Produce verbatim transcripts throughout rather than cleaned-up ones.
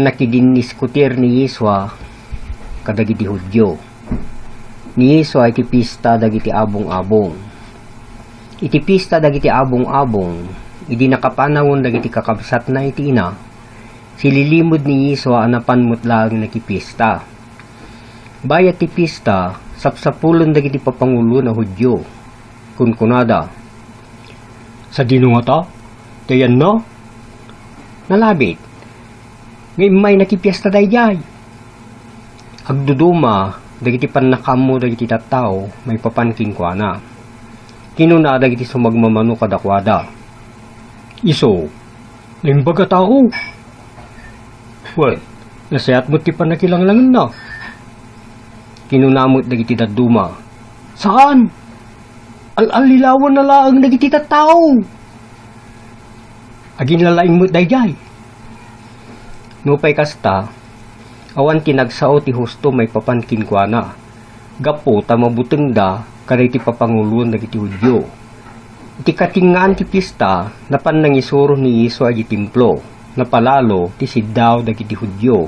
Nakidinniskutir ni Yesua kadagiti Judio. Ni Yesua iti pista dagiti abung-abung. Iti pista dagiti abung-abung, idi nakapanawen dagiti kakabsatna iti ina, sililimud ni Yesua a napan met laeng nakipista. Bayat ti pista, sapsapulen dagiti papanguloen a Judio. Kunkunada, "Sadino ngata? Ti ayanna?" Nalabit nga immay nakipiesta daydiay. Agduduma dagiti pannakaammo dagiti tattao maipapan kenkuana. Kinuna dagiti sumagmamano kadakuada, "Isu, naimbag a tao. Wen, nasayaat met ti pannakilanglangenna." Kinuna met dagiti dadduma, "Saan! Al-allilawanna laeng dagiti tattao." Aginlalaing met daydiay. Nupay kasta, awan ti nagsao ti husto maipapan kenkuana, gapu ta mabutengda kadagiti papanguloen dagiti Judio. Iti katengngaan ti pista, napan nangisuro ni Yesua idiay Templo, napalalo ti siddaaw dagiti Judio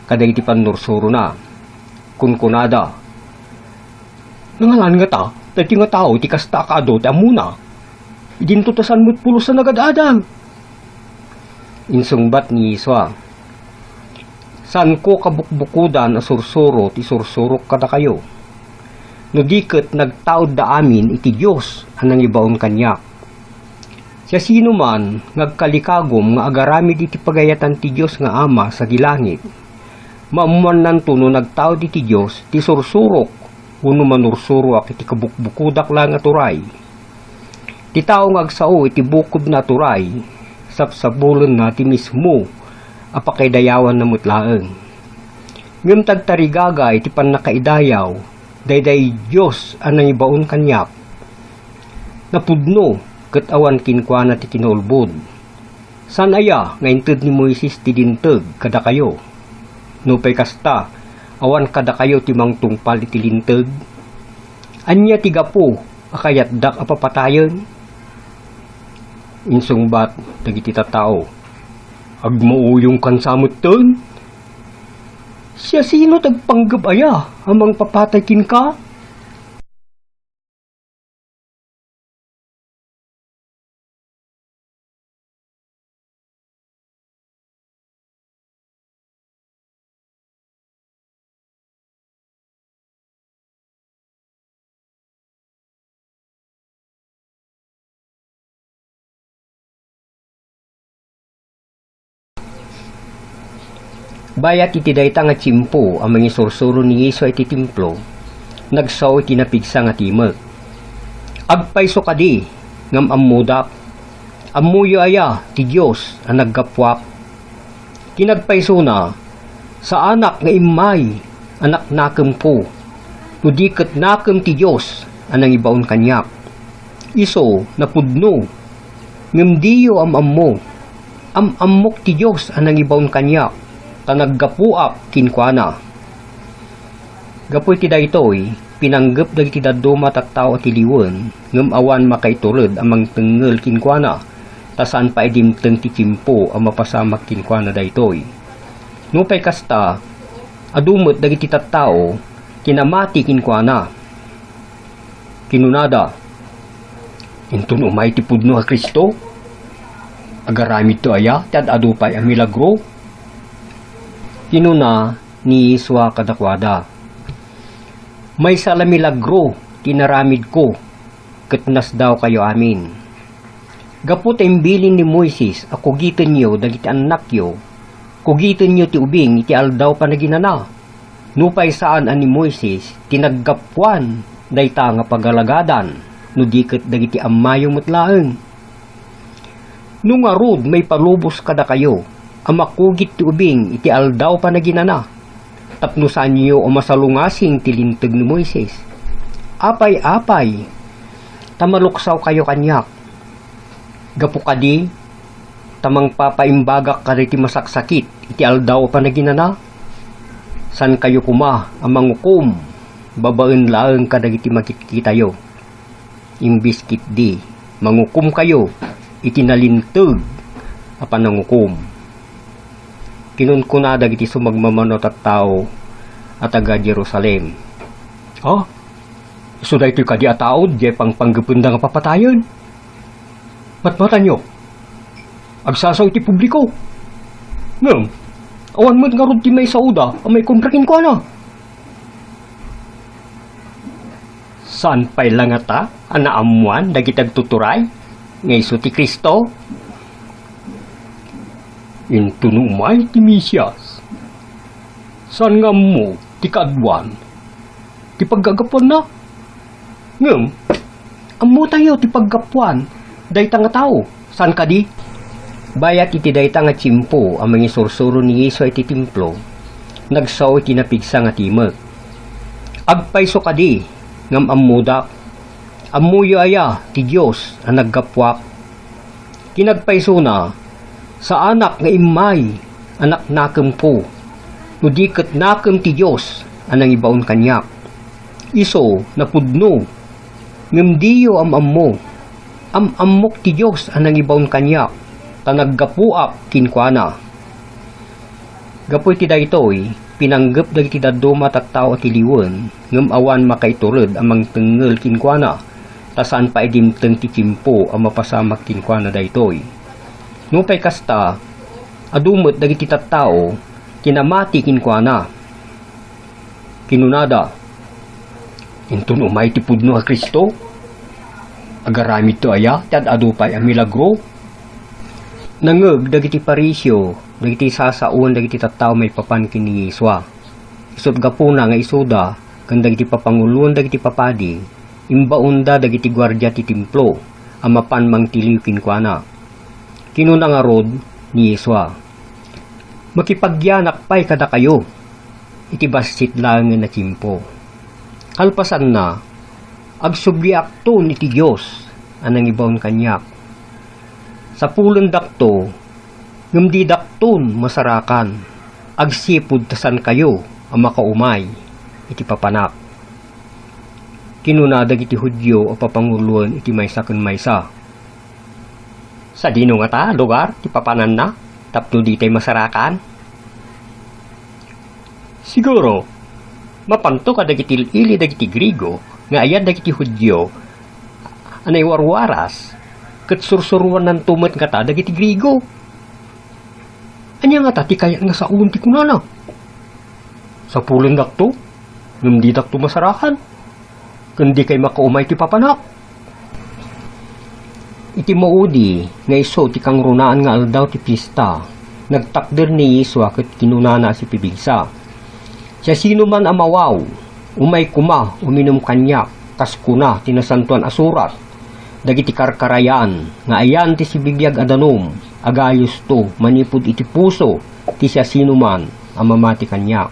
kadagiti pannursurona. Kunkunada, "Nangalan ngata daytoy nga tao iti kasta a kaadu ti ammona? Idinto ta saan met pulos a nagad-adal." Insungbat ni Yesua, "Saanko kabukbukodan a sursuro ti sursurok kadakayo, no di ket nagtaudda amin iti Dios a nangibaon kaniak. Siasinoman nga agkalikagum nga agaramid iti pagayatan ti Dios nga Ama sadi langit, maammuannanto no nagtaud iti Dios ti sursurok wenno manursuroak iti kabukbukodak laeng a turay. Ti tao nga agsao iti bukodna a turay, sapsapulenna ti mismo a pakaidayawanna met laeng. Ngem ti agtarigaga iti pannakaidayaw, daydiay Dios a nangibaon kaniak. Napudno ket awan kenkuana ti kinaulbod. Saan aya nga inted ni Moises ti Linteg kadakayo? Nupay kasta, awan kadakayo ti mangtungpal iti Linteg? Ania ti gapu a kayatdak a papatayen?" Insungbat dagiti tattao, "Agmauyongkansa metten? Siasino ti agpanggep aya a mangpapatay kenka?" Bayat iti dayta nga tiempo a mangisursuro ni Yesua iti Templo, nagsao iti napigsa nga timek. "Agpayso kadi, ngem ammodak. Ammoyo aya ti Dios a naggapuak?" Ti nagpaysona, saanak nga immay a naknakemko, no di ket nakem ti Dios a nangibaon kaniak. Isu, napudno, ngem diyo am-ammo. Am-ammok ti Dios a nangibaon kaniak, ta naggapuak kenkuana. Gapu iti daytoy, pinanggep dagiti dadduma a tattao a tiliwen, ngem awan makaitured a mangtengngel kenkuana, ta saan pay a dimteng ti tiempo a mapasamak kenkuana daytoy. Nupay kasta, adu met dagiti tattao ti namati kenkuana. Kinunada, "Inton umay ti pudno a Cristo, agaramidto aya ti ad-adu pay a milagro?" Kinuna ni Yesua kadakuada, "Maysa la milagro ti inaramidko ket nasdaawkayo amin. Gapu ta imbilin ni Moises a kugitenyo dagiti annakyo, kugitenyo ti ubing iti Aldaw Panaginana. Nupay saan a ni Moises ti naggapuan dayta nga pagalagadan, no di ket dagiti ammayo met laeng. No ngarud, maipalubos kadakayo a makugit ti ubing iti Aldaw Panaginana, tapno saanyo a masalungasing ti Linteg ni Moises. Apay-apay, ta maluksawkayo kaniak. Gapu kadi, ta mangpapaimbagak kadagiti masaksakit iti Aldaw a Panaginana. Saankayo koma a mangukom babaen laeng kadagiti makitkitayo. Imbes ketdi, mangukomkayo iti nalinteg a panangukom." kinunkuna dagiti sumagmamano a tattao a taga Jerusalem, "A, isu daytoy kadi a tao diay pangpanggependa nga papatayen? Matmatanyo, agsasao iti publiko. Ngem, awan met ngarud ti maisaoda a maikumpra kenkuana." Saan pay la ngata a naammoan dagiti agtuturay nga isu ti Cristo? Inton umay ti Mesias, saan nga ammo ti kaaduan ti paggapuanna? Ngem, ammotayo ti paggapuan dayta nga tao, saan kadi? Bayat iti dayta nga tiempo a mangisursuro ni Yesua iti Templo, nagsao iti napigsa nga timek. Agpayso kadi ngem ammodak. Ammoyo aya ti Dios a naggapuak? Ti nagpaysona, saanak nga immay a naknakemko, no di ket nakem ti Dios a nangibaon kaniak. Isu, napudno, ngem diyo am-ammo. Am-ammok ti Dios a nangibaon kaniak, ta naggapuak kenkuana. Gapu iti daytoy, pinanggep dagiti dadduma a tattao a tiliwen, ngem awan makaitured a mangtengngel kenkuana, ta saan pay a dimteng ti tiempo a mapasamak kenkuana daytoy. Nupay kasta, adu met dagiti tattao ti namati kenkuana. Kinunada, "Inton umay ti pudno a Cristo, agaramidto aya ti ad-adu pay a milagro?" Nangngeg dagiti Fariseo dagiti sasaoen dagiti tattao maipapan ken ni Yesua. Isut' gapuna nga isuda ken dagiti papanguloen dagiti papadi, imbaonda dagiti guardia ti Templo a mapan mangtiliw kenkuana. Kinuna ngarud ni Yesua, "Makipagyanak pay kadakayo iti bassit laengen a tiempo. Kalpasanna, agsubliakton iti Dios a nangibaon kaniak. Sapulendakto, ngem didakton masarakan agsipud ta saankayo a makaumay iti papanak." Kinuna dagiti Judio a papanguloen iti maysa ken maysa, "Sadino ngata a lugar ti papananna tapno ditay masarakan? Siguro, mapanto kadagiti il-ili dagiti Griego nga ayan dagiti Judio a naiwarwaras, ket sursuroannanto met ngata dagiti Griego. Ania ngata ti kayat nga saoen ti kunana? Sapulendakto, ngem didakto masarakan, ken dikay makaumay ti papanak." Iti maudi nga isu ti kangrunaan nga aldaw ti fiesta, nagtakder ni Yesua ket kinunana a sipibigsa, "Siasinoman a mawaw, umay koma uminum kaniak, kas kuna ti Nasantoan a Surat. Dagiti karkarayan nga ayan ti sibibiag a danum, agayosto manipud iti puso ti siasinoman a mamati kaniak."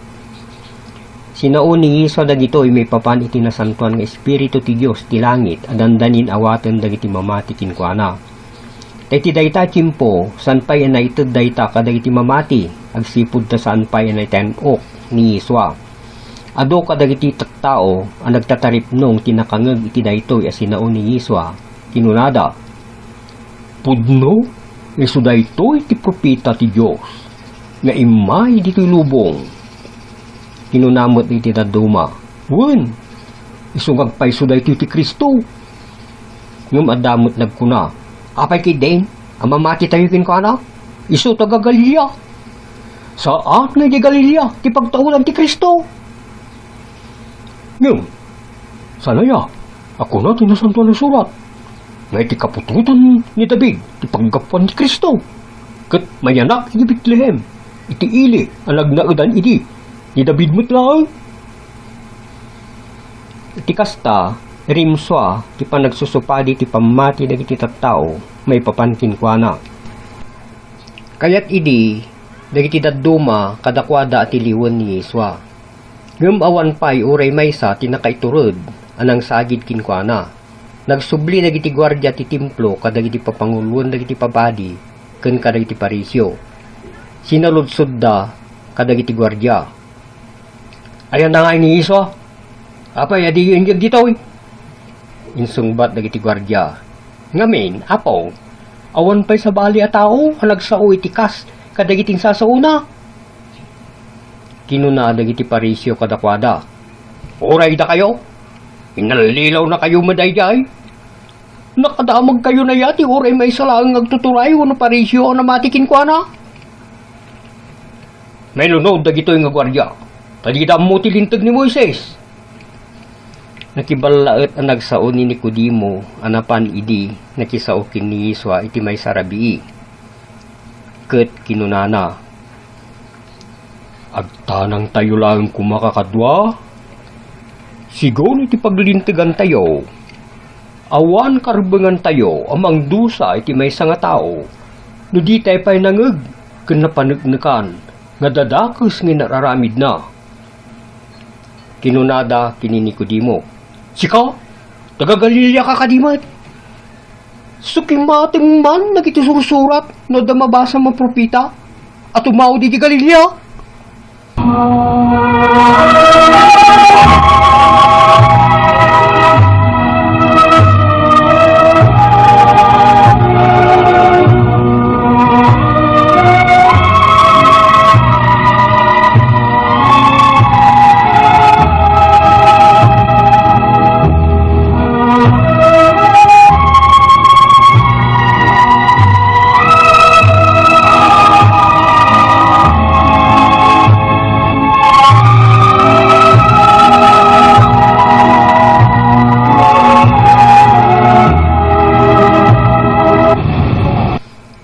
Sinao ni Yesua dagitoy maipapan iti Nasantoan nga Espiritu ti Dios ti langit a dandanin awaten dagiti mamati kenkuana. Ta iti dayta a tiempo, saan pay a naited dayta kadagiti mamati agsipud ta saan pay a naiten-ok ni Yesua. Adu kadagiti tattao a nagtataripnong ti nakangngeg iti daytoy a sinao ni Yesua. Kinunada, "Pudno, isu daytoy ti profeta ti Dios nga immay ditoy lubong." Kinuna met iti dadduma, "Wen, isu nga agpayso daytoy ti Cristo." Ngem adda met nagkuna, "Apay ketdin a mamatitayo kenkuana? Isu taga-Galilea. Saan nga idiay Galilea ti pagtaodan ti Cristo? Ngem saan aya a kuna ti Nasantoan a Surat nga iti kaputotan ni David ti paggapuan ti Cristo, ket mayanak iti Betlehem, iti ili a nagnaedan idi ni David met laeng?" Iti kasta, rimsua ti panagsusupadi ti pammati dagiti tattao maipapan kenkuana. Kayat idi dagiti dadduma kadakuada a tiliwen ni Yesua. Ngem awan pay uray maysa ti nakaitured a nangsagid kenkuana. Nagsubli dagiti guardia ti Templo kadagiti papanguloen dagiti papadi ken kadagiti Fariseo. Sinaludsodda kadagiti guardia, "Ayanna ngay ni Yesua? Apay a diyo inyeg ditoy?" Insungbat dagiti guardia, "Ngamin, Apo, awan pay sabali a tao a nagsao iti kas kadagiti insasaona." Kinuna dagiti Fariseo kadakuada, "Uray dakayo, inallilawnakayo met daydiay? Nakadamagkayon aya ti uray maysa laeng nga agtuturay wenno Fariseo a namati kenkuana? Mailunod dagitoy nga guardia, ta dida ammo ti Linteg ni Moises." Nakiballaet a nagsao ni Nicodemo a napan idi nakisao ken ni Yesua iti maysa a rabii, ket kinunana, "Agtanangtayo laeng koma kakadua? Sigun iti paglintegantayo, awan karbengantayo a mangdusa iti maysa nga tao no ditay pay nangngeg ken napaneknekan nga dadakes nga inararamidna." Kinunada ken ni Nicodemo, "Sika, taga-Galilea ka kadi met? Sukimatem man dagiti sursurat no adda mabasam a profeta a tumaud idiay Galilea?"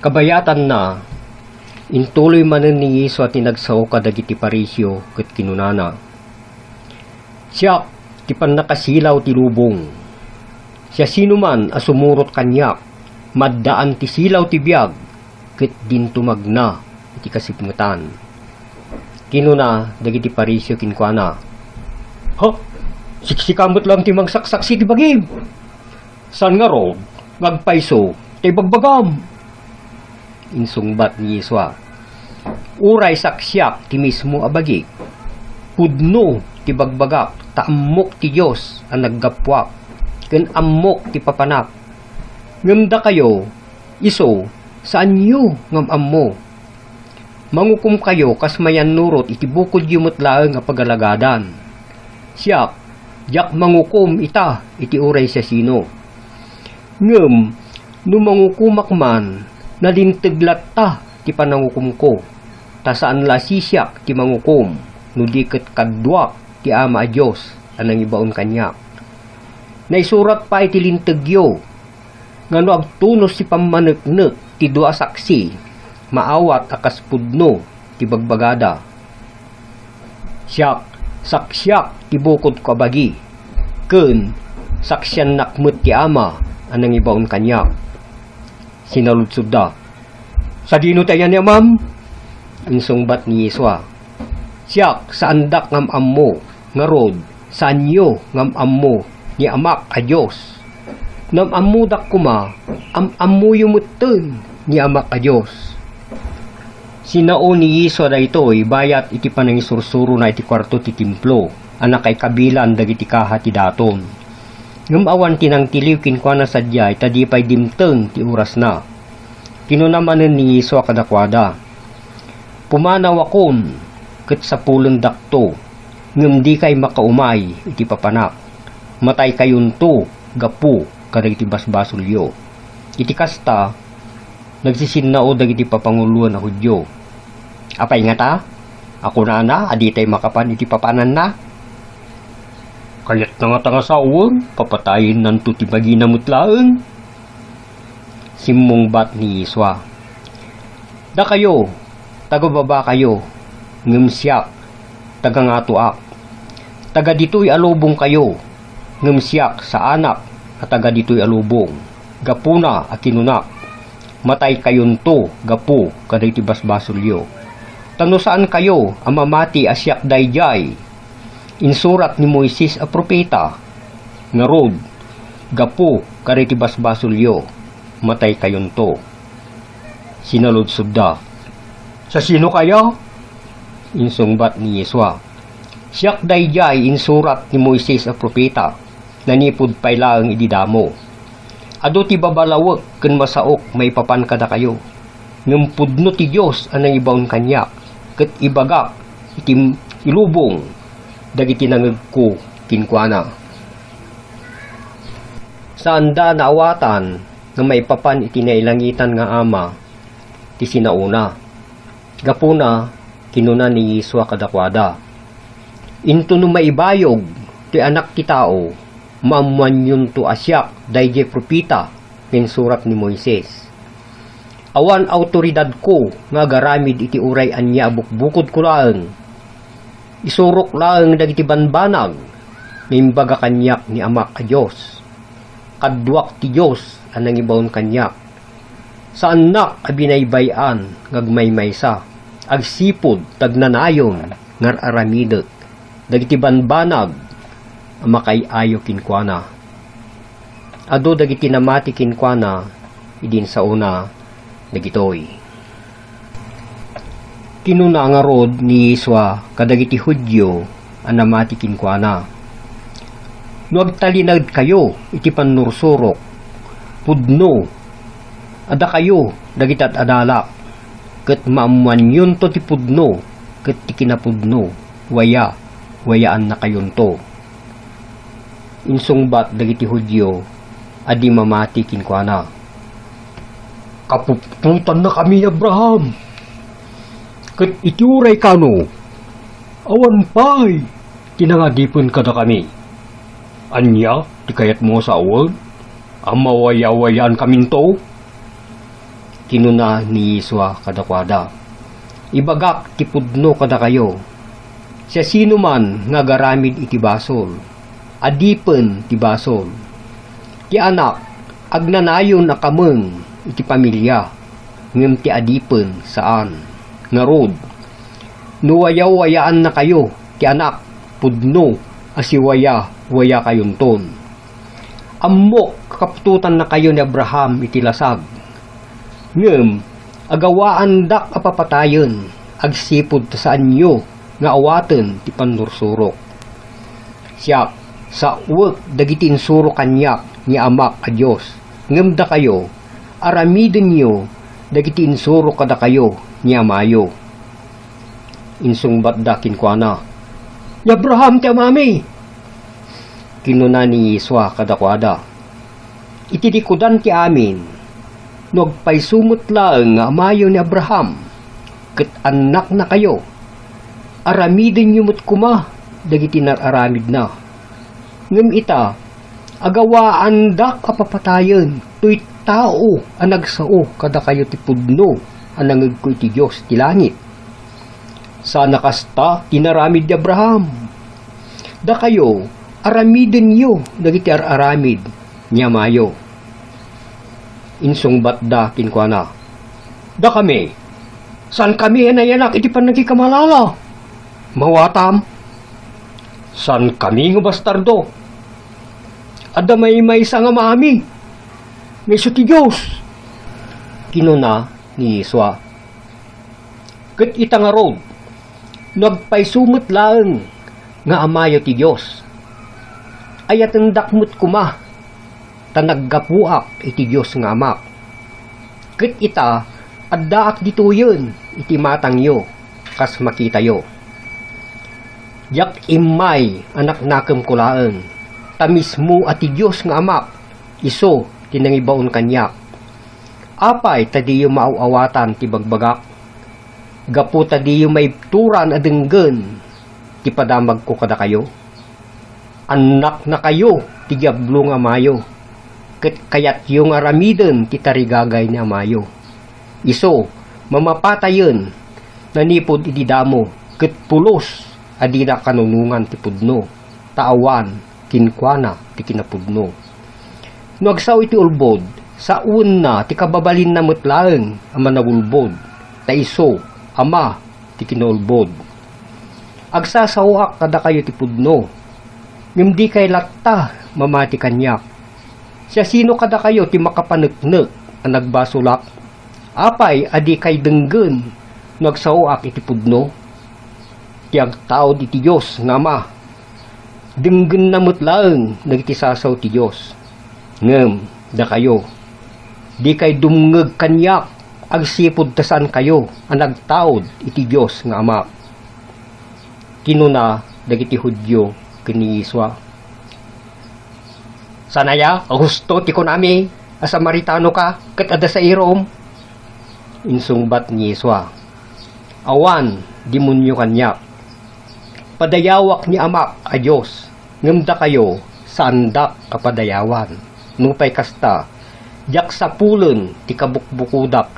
Kabayatanna, intuloy manen ni Yesua ti nagsao kadagiti Fariseo ket kinunana, "Siak ti pannakasilaw ti lubong. Siasinoman a sumurot kaniak, maaddaan ti silaw ti biag ket dinto magna iti kasipngetan." Kinuna dagiti Fariseo kenkuana, "Ha? Siksika met laeng ti mangsaksaksi ti bagim? Saan ngarud nga agpayso ti ibagbagam?" Insungbat ni Yesua, "Uray saksiak ti mismo a bagik, pudno ti bagbagak ta ammok ti Dios a naggapuak, ken ammok ti papanak. Ngem dakayo, isu, saanyo nga am-ammo. Mangukomkayo kas mayannurot iti bukodyo met laeng a pagalagadan. Siak, diak mangukom ita iti uray siasino. Ngem no mangukomak man, nalinteg latta ti panangukomko, ta saan la a siak ti mangukom, no di ket kaduak ti Ama a Dios a nangibaon kaniak. Naisurat pay iti lintegyo nga no agtunos ti pammaneknek ti dua a saksi, maawat a kas pudno ti bagbagada. Siak, saksiak ti bukodko a bagi, ken saksiannak met ti Ama a nangibaon kaniak." Sinaludsodda, "Sadino ti ayan ni Amam?" Insungbat ni Yesua, "Siak, saandak nga am-ammo, ngarud, saanyo nga am-ammo ni Amak a Dios. No am-ammodak koma, am-ammoyo metten ni Amak a Dios." Sinao ni Yesua daytoy bayat iti panangisursurona iti kuarto ti Templo a nakaikabilan dagiti kaha ti daton. Ngem awan ti nangtiliw kenkuana sadiay ta di pay dimteng ti orasna. Kinuna manen ni Yesua kadakuada, "Pumanawakon ket sapulendakto, ngem dikay makaumay iti papanak. Mataykayonto gapu kadagiti basbasolyo." Iti kasta, nagsisinnao dagiti papanguloen a Judio. "Apay ngata a kunana a ditay makapan iti papananna? Kayatna ngata nga sawen, papatayennanto ti bagina met laeng?" Simmungbat ni Yesua, "Dakayo, taga-babakayo, ngem siak, taga-ngatoak. Taga ditoy a lubongkayo, ngem siak, saanak a taga ditoy a lubong. Gapuna a kinunak, 'Mataykayonto gapu kadagiti basbasolyo.' Ta no saankayo a mamati a siak daydiay, insurat ni Moises a profeta, ngarud, gapu kadagiti basbasolyo, mataykayonto." Sinaludsodda, "Siasinokayo?" Insungbat ni Yesua, "Siak daydiay insurat ni Moises a profeta, nanipud pay laeng idi damo. Adu ti babalawek ken masaok maipapan kadakayo, ngem pudno ti Dios a nangibaon kaniak, ket ibagak iti ilubong dagiti nangegko kenkuana. Saanda naawatan nga maipapan iti nailangitan nga Ama ti sinaona. Gapuna, kinuna ni Yesua kadakuada, "Intono maibayog toy Anak ti Tao, maammoanyonto a siak daydiay profeta nga insurat ni Moises. Awan awtoridadko nga agaramid iti uray ania a bukbukodko laeng. Isurok laeng dagiti banbanag nga imbaga kaniak ni Amak a Dios. Kaduak ti Dios a nangibaon kaniak. Saannak a binaybay-an nga agmaymaysa, agsipud ta agnanayon nga ar-aramidek dagiti banbanag a makaay-ayo kenkuana." Adu dagiti namati kenkuana idi insaona dagitoy. Kinuna ngarud ni Yesua kadagiti Judio a namati kenkuana, "No agtalinaedkayo iti pannursurok, pudno a dakayo dagiti ad-adalak, ket maammoanyonto ti pudno ket ti kinapudno, waya, wayaannakayonto." Insungbat dagiti Judio a di mamati kenkuana, "Kapuptotannakami ni Abraham, ket iti uray kano, awan pay ti nangadipen kadakami. Ania ti kayatmo a sawen a mawayawayaankaminto?" Kinuna ni Yesua kadakuada, "Ibagak ti pudno kadakayo. Siasinoman nga agaramid iti basol, adipen ti basol. Ti anak, agnanayon a kameng iti pamilia, ngem ti adipen, saan. Ngarud, no wayawayaannakayo ti anak, pudno a siwayawayakayonton. Ammok a kaputotannakayo ni Abraham iti lasag. Ngem agawaandak a papatayen agsipud ta saanyo nga awaten ti pannursurok. Siak, saoek dagiti insuro kaniak ni Amak a Dios, ngem dakayo, aramidenyo dagiti insuro kadakayo ni amayo." Insungbatda kenkuana, "Ni Abraham ti amami." Kinuna ni Yesua kadakuada, "Iti dikudan ti amin, no agpayso met laeng nga amayo ni Abraham, ket annaknakayo, aramidenyo met koma dagiti nar-aramidna. Ngem ita, agawaandak a papatayen toy tao a nagsao kadakayo ti pudno a nangegko iti Dios ti langit. Saan a kasta ti inaramid ni Abraham. Dakayo, aramidenyo dagiti ar-aramid ni amayo." Insungbatda kenkuana, "Dakami, saankami a nayanak iti pannakikamalala. Mawatam, saankami nga bastardo. Adda maymaysa nga amaami, nga isu ti Dios," kinuna ni Yesua. "Ket ita ngarud, no agpayso met laeng nga amayo ti Dios, ayatendak met koma, ta naggapuak iti Dios nga Amak. Ket ita, addaak ditoyen iti matangyo, kas makitayo. Diak immay a naknakemko laeng, ta mismo a ti Dios nga Amak, isu ti nangibaon kaniak. Apay ta diyo maaw-awatan ti bagbagak? Gapu ta diyo maibturan a denggen ti padamagko kadakayo. Annaknakayo ti Diablo nga amayo, ket kayatyo nga aramiden ti tarigagay ni amayo. Isu, mamapatayen, nanipud iti damo, ket pulos a dina kanunongan ti pudno, ta awan kenkuana ti kinapudno. No agsao iti ulbod, sawenna ti kababalinna met laeng a managulbod, ta isu, Ama, ti kinaulbod. Agsasaoak kadakayo ti pudno, ngem dikay latta mamati kaniak. Siasino kadakayo ti makapaneknek a nagbasolak? Apay a dikay denggen no agsaoak iti pudno? Ti agtaud iti Dios nga Ama, denggenna met laeng dagiti sasao ti Dios. Ngem dakayo, dikay dumngeg kaniak agsipud ta saankayo a nagtaud iti Dios nga Amak. Kinuna dagiti Judio ken ni Yesua, "Saan aya a husto ti kunami a Samaritanoka ket adda sairom?" Insungbat ni Yesua, "Awan demonio kaniak. Padayawak ni Amak a Dios, ngem dakayo, saandak a padayawan. Nupay kasta, diak sapulen ti kabukbukodak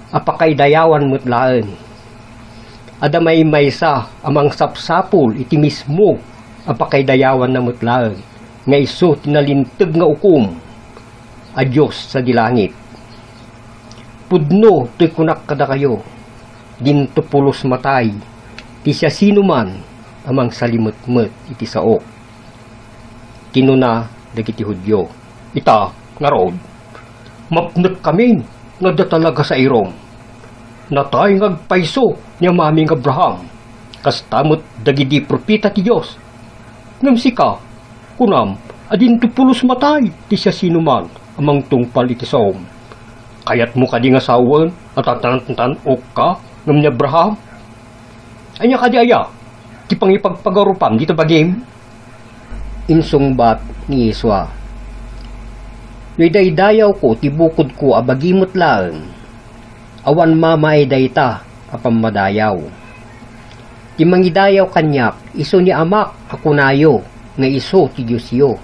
a pakaidayawan met laeng. Adda maymaysa a mangsapsapul iti mismo a pakaidayawanna met laeng, nga isu ti nalinteg nga ukom a Dios sadi langit. Pudno toy kunak kadakayo, dinto pulos matay ti siasinoman a mangsalimetmet iti saok." Kinuna dagiti Judio, "Ita, ngarud, mapnekkami nga adda talaga sairom. Natay nga agpayso ni amami nga Abraham, kasta met dagidi profeta ti Dios. Ngem sika, kunam a dinto pulos matay ti siasinoman a mangtungpal iti saom. Kayatmo kadi nga sawen a tatantan-okka ngem ni Abraham? Ania kadi aya ti pangipagpagarupam dita bagim?" Insungbat ni Yesua, "No idaydayawko ti bukodko a bagi met laeng, awan mamaay dayta a pammadayaw. Ti mangidayaw kaniak, isu ni Amak a kunayo nga isu ti Diosyo.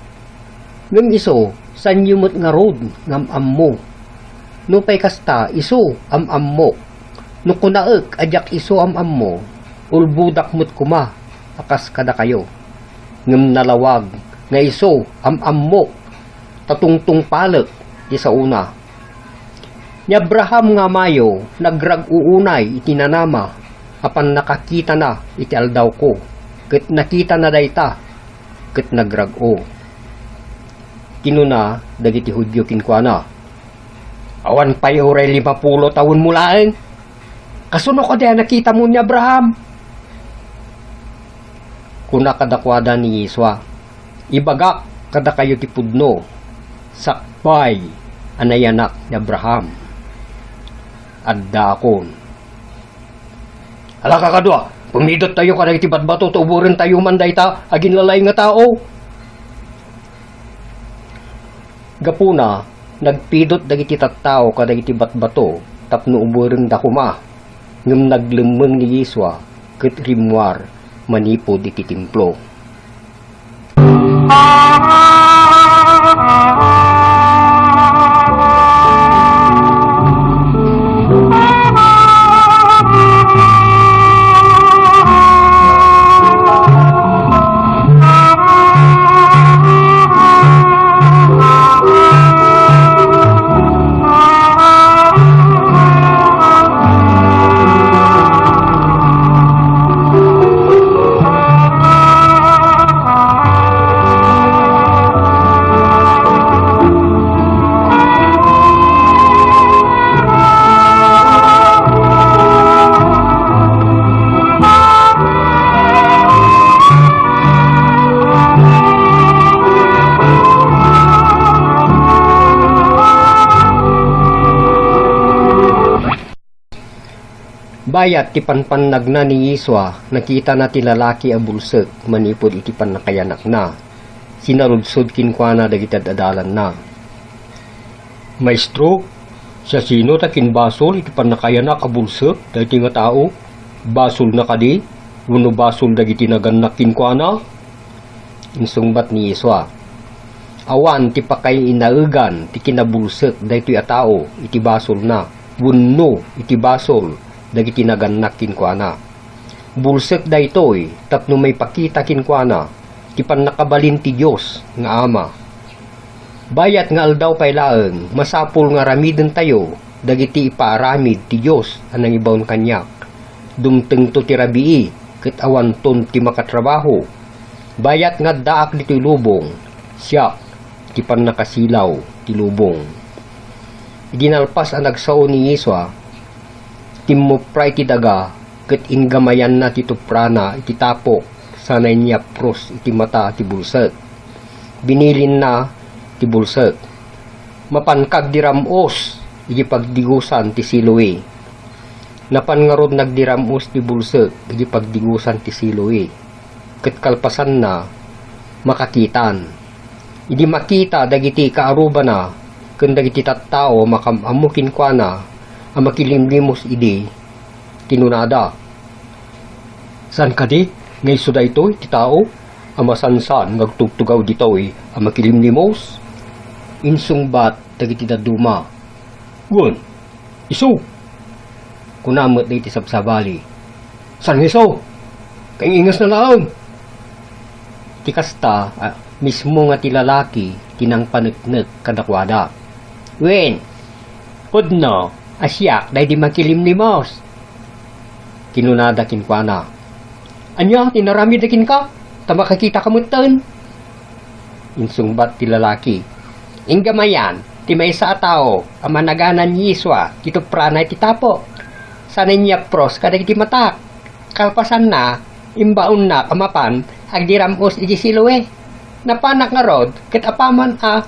Ngem isu, saanyo met ngarud nga am-ammo. Nupay kasta, isu am-ammok. No kunaek a diak isu am-ammo, ulbodak met koma a kas kadakayo. Ngem nalawag nga isu am-ammok, ta tungtungpalek ti saona. Ni Abraham nga amayo nagrag-o unay iti nanama a pannakakitana iti aldawko, ket nakitana dayta, ket nagrag-o." Kinuna dagiti Judio kenkuana, "Awan pay uray limapulo tawenmo laeng. Kasano kadi a nakitam ni Abraham?" Kuna kadakuada ni Yesua, "Ibagak kadakayo ti pudno, sakbay a nayanak ni Abraham, addaakon." "Ala, kakadua, pumidottayo kadagiti batbato ta uborentayo man dayta a aginlalaing nga tao." Gapuna, nagpidot dagiti tattao kadagiti batbato tapno uborenda koma, ngem naglemmeng ni Yesua ket rimmuar manipud iti Templo. Bayat ti panpannagna ni Yesua, nakitana ti lalaki a bulsek manipud iti pannakayanakna. Sinaludsod kenkuana dagiti ad-adalanna, "Maestro, siasino ta kinbasol iti pannakayanak a bulsek daytoy nga tao? Basolna kadi wenno basol dagiti nagannak kenkuana?" Insungbat ni Yesua, "Awan ti pakainaegan ti kinabulsek daytoy a tao iti basolna wenno iti basol dagiti nagannak kenkuana. Bulsek daytoy tapno maipakita kenkuana ti pannakabalin ti Dios nga Ama. Bayat nga aldaw pay laeng, masapul nga aramidentayo dagiti ipaaramid ti Dios a nangibaon kaniak. Dumtengto ti rabii ket awanton ti makatrabaho. Bayat nga addaak ditoy lubong, siak ti pannakasilaw ti lubong." Idi nalpas a nagsao ni Yesua, timmupra iti daga ket inggamayanna ti tuprana iti tapok sanay niapros iti mata ti bulsek. Binilinna ti bulsek, "Mapanka agdiram-os iti pagdigusan ti Siloe." Napan ngarud nagdiram-os ti bulsek idi pagdigusan ti Siloe, ket kalpasanna, makakitan. Idi makita dagiti kaarrubana ken dagiti tattao a makam-ammo kenkuana a makilimlimos idi, kinunada, "Saan kadi nga isu daytoy ti tao a masansan nga agtugtugaw ditoy a makilimlimos?" Insungbat dagiti dadduma, "Wen, isu." Kuna met dagiti sabsabali, "Saan nga isu? Kaing-ingesna laeng." Ti kasta, a, mismo nga ti lalaki ti nangpaneknek kadakuada. "Wen, pudno a siak daydi makilimlimos," kinunada kenkuana. "Ania ti inaramidda kenka ta makakitaka metten?" Insungbat ti lalaki, "Inggamayan ti maysa a tao a managana ni Yesua ti tuprana iti tapok. Saan a inyapros kadagiti matak. Kalpasanna, imbaonnak a mapan agdiram-os iti Siloe. Napanak ngarud ket apaman a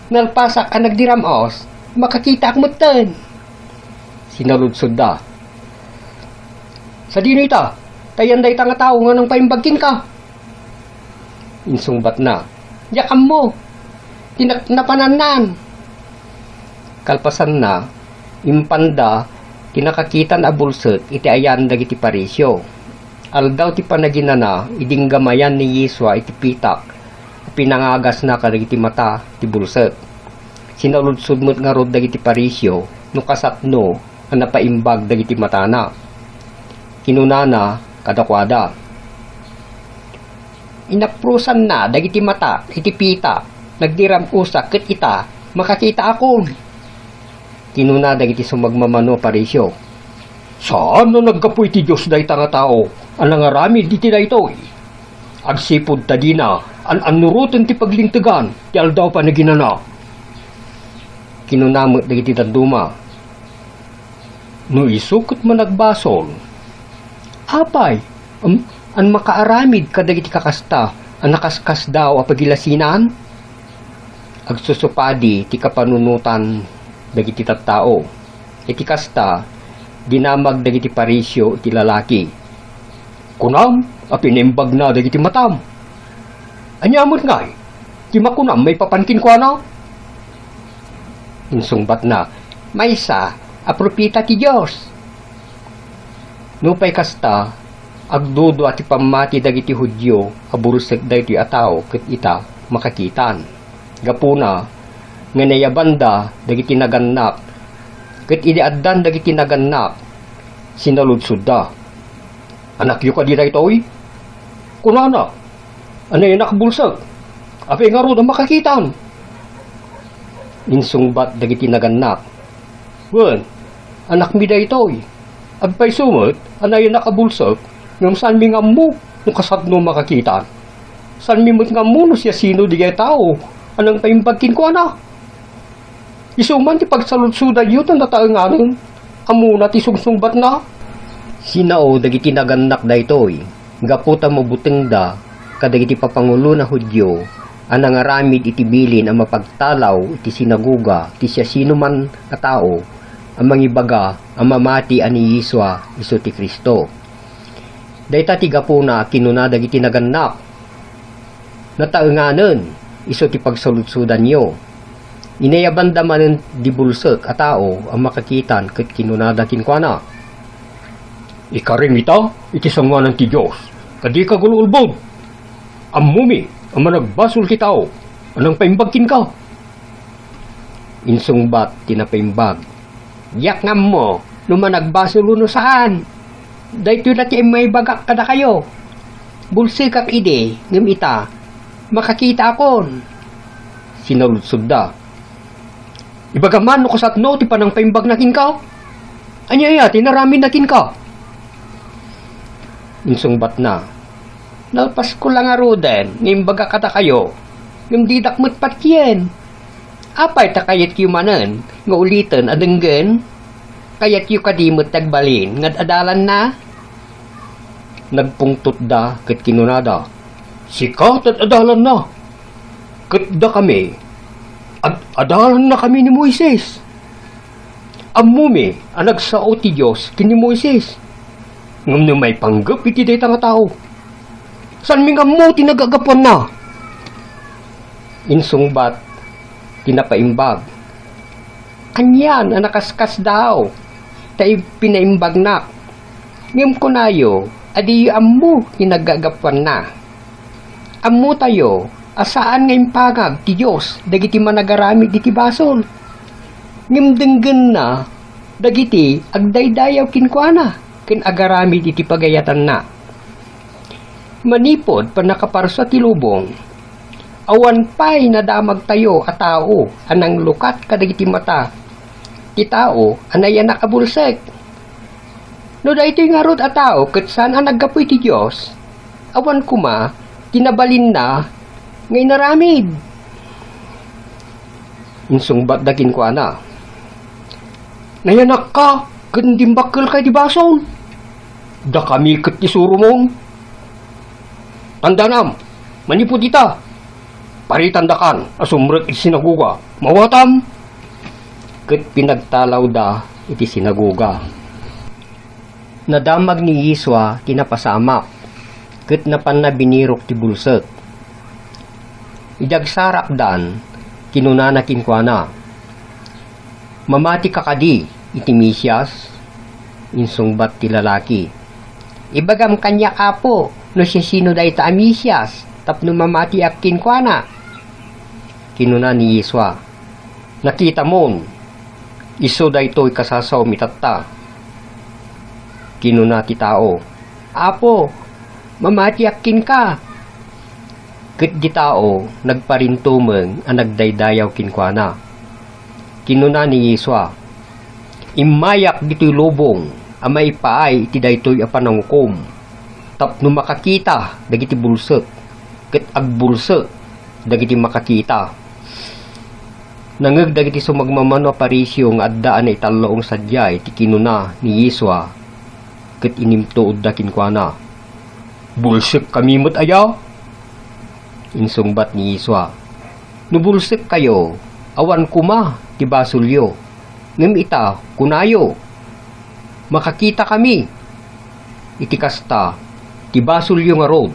nalpasak a nagdiram-os, makakitaak metten." Sinaludsodda, "Sadino ita? Ta ayan dayta nga tao nga nangpaimbag kenka?" Insungbatna, "Diak ammo. Ti nak-, napanannan." Kalpasanna, impanda ti nakakitan a bulsek iti ayan dagiti Pariseo. Aldaw ti panaginana, idi inggamayan ni Yesua iti pitak a pinangagasna kadagiti mata ti bulsek. Sinaludsod met ngarud dagiti Pariseo no kasatno a napaimbag dagiti matana. Kinunana kadakuada, "Inaprosanna dagiti matak iti pitak, nagdiram-osak ket ita, makakitaakon." Kinuna dagiti sumagmamano a Pariseo, "Saan a naggapu iti Dios dayta nga tao a nangaramid iti daytoy. Agsipud ta dina an-annuroten ti paglintegan ti aldaw panaginana." Kinuna met dagiti dadduma, "No isu ket managbasol, apay, am-, an makaaramid kadagiti kakasta a nakaskasdaaw a pagilasinan?" Agsusupadi ti kapanunotan dagiti tattao. Iti kasta, dinamag dagiti Pariseo iti lalaki, "Kunam a pinaimbagna dagiti matam. Ania met ngay ti makunam maipapan kenkuana?" Insungbatna, "Maysa a propeta ti Dios." Nupay kasta, agdudua ti pammati dagiti Judio a bulsek daytoy a tao ket ita, makakitan. Gapuna nga nayabanda dagiti nagannak, ket idi addan dagiti nagannak, sinaludsodda, "Anakyo kadi daytoy? Kunana, 'Anayanak bulsek. Apay ngarud a makakitan?'" Insungbat dagiti nagannak, "Wen, anakmi daytoy. Agpayso met a nayanak a bulsek, ngem saanmi nga ammo no kasatno makakitan. Saanmi met nga ammo no siasino digay tao a nangpaimbag kenkuana. Isu man ti pagsaludsodanyo ta nataenganen. Ammona ti sungsungbatna." Sinao dagiti nagannak daytoy gapu ta mabutengda kadagiti papangulon a Judio a nangaramid iti bilin a mapagtalaw iti sinagoga ti siasinoman a tao a mangibaga a mamati a ni Yesua isu ti Cristo. Dayta ti gapuna a kinuna dagiti nagannak, "Nataenganen isu ti pagsaludsodanyo." Inayabanda manen di bulsek a tao a makakitan ket kinunada kenkuana, "Ikarim ita iti sangoanan ti Dios, ta dika agul-ulbod. Ammomi a managbasol ti tao a nangpaimbag kenka." Insungbat ti napaimbag, "Diak nga ammo no managbasol wenno saan. Daytoy la ti immay bagak kadakayo. Bulsekak idi, ngem ita, makakitaakon." Sinaludsodda, "Ibagam man no kasatno ti panangpaimbagna kenka? Ania aya ti inaramidna kenka?" Insungbatna, "Nalpasko la ngaruden nga imbagak kadakayo, ngem didak met patien. Apay ta kayatyo manen nga uliten a denggen? Kayatyo kadi met ti agbalin nga ad-adalanna?" Nagpungtotda ket kinunada, "Sika ti ad-adalanna, ket dakami, ad-adalannakami ni Moises. Ammomi a nagsao ti Dios ken ni Moises. Ngem no maipanggep iti dayta nga tao, saanmi nga ammo ti nagagapuanna." Insungbat ti napaimbag, "Anian a nakaskasdaaw ta ipinaimbagnak, ngem kunayo a diyo ammo ti nagagapuanna. Ammotayo a saan nga impangag ti Dios dagiti managaramid iti basol, ngem denggenna dagiti agdaydayaw kenkuana ken agaramid iti pagayatanna." Manipud pannakaparsua ti lubong, awan pay nadamagtayo a tao a nanglukat kadagiti mata ti tao a nayanak a bulsek. No daytoy ngarud a tao ket saan a naggapu iti Dios, awan koma ti nabalinna nga inaramid. Insungbatda kenkuana, "Nayanakka ken dimbakkelka iti basol. Dakami ket ti suromon. Tandanam, manipud ita, paritandakan a sumrek iti sinagoga. Mawatam." Ket pinagtalawda iti sinagoga. Nadamag ni Yesua ti napasamak, ket napanna binirok ti bulsek. Idi agsarakdan, kinunana kenkuana, "Mamatika kadi iti Mesias?" Insungbat ti lalaki, "Ibagam kaniak, Apo, no siasino dayta a Mesias tapno mamatiak kenkuana." Kinuna ni Yesua, "Nakitamon, isu daytoy kasasaom itatta." Kinuna ti tao, "Apo, mamatiak kenka." Ket di tao nagparintumeng a nagdaydayaw kenkuana. Kinuna ni Yesua, "Immayak ditoy lubong a maipaay iti daytoy a panangukom, tapno makakita dagiti bulsek, ket agbulsek dagiti makakita." Nangngeg dagiti sumagmamano a Fariseo nga adda a naitalluong sadiay ti kinuna ni Yesua, ket inimtuodda kenkuana, "Bulsekkami met aya?" Insungbat ni Yesua, "No bulsekkayo, awan koma ti basolyo. Ngem ita, kunayo, 'Makakitakami.' Iti kasta, ti basolyo ngarud,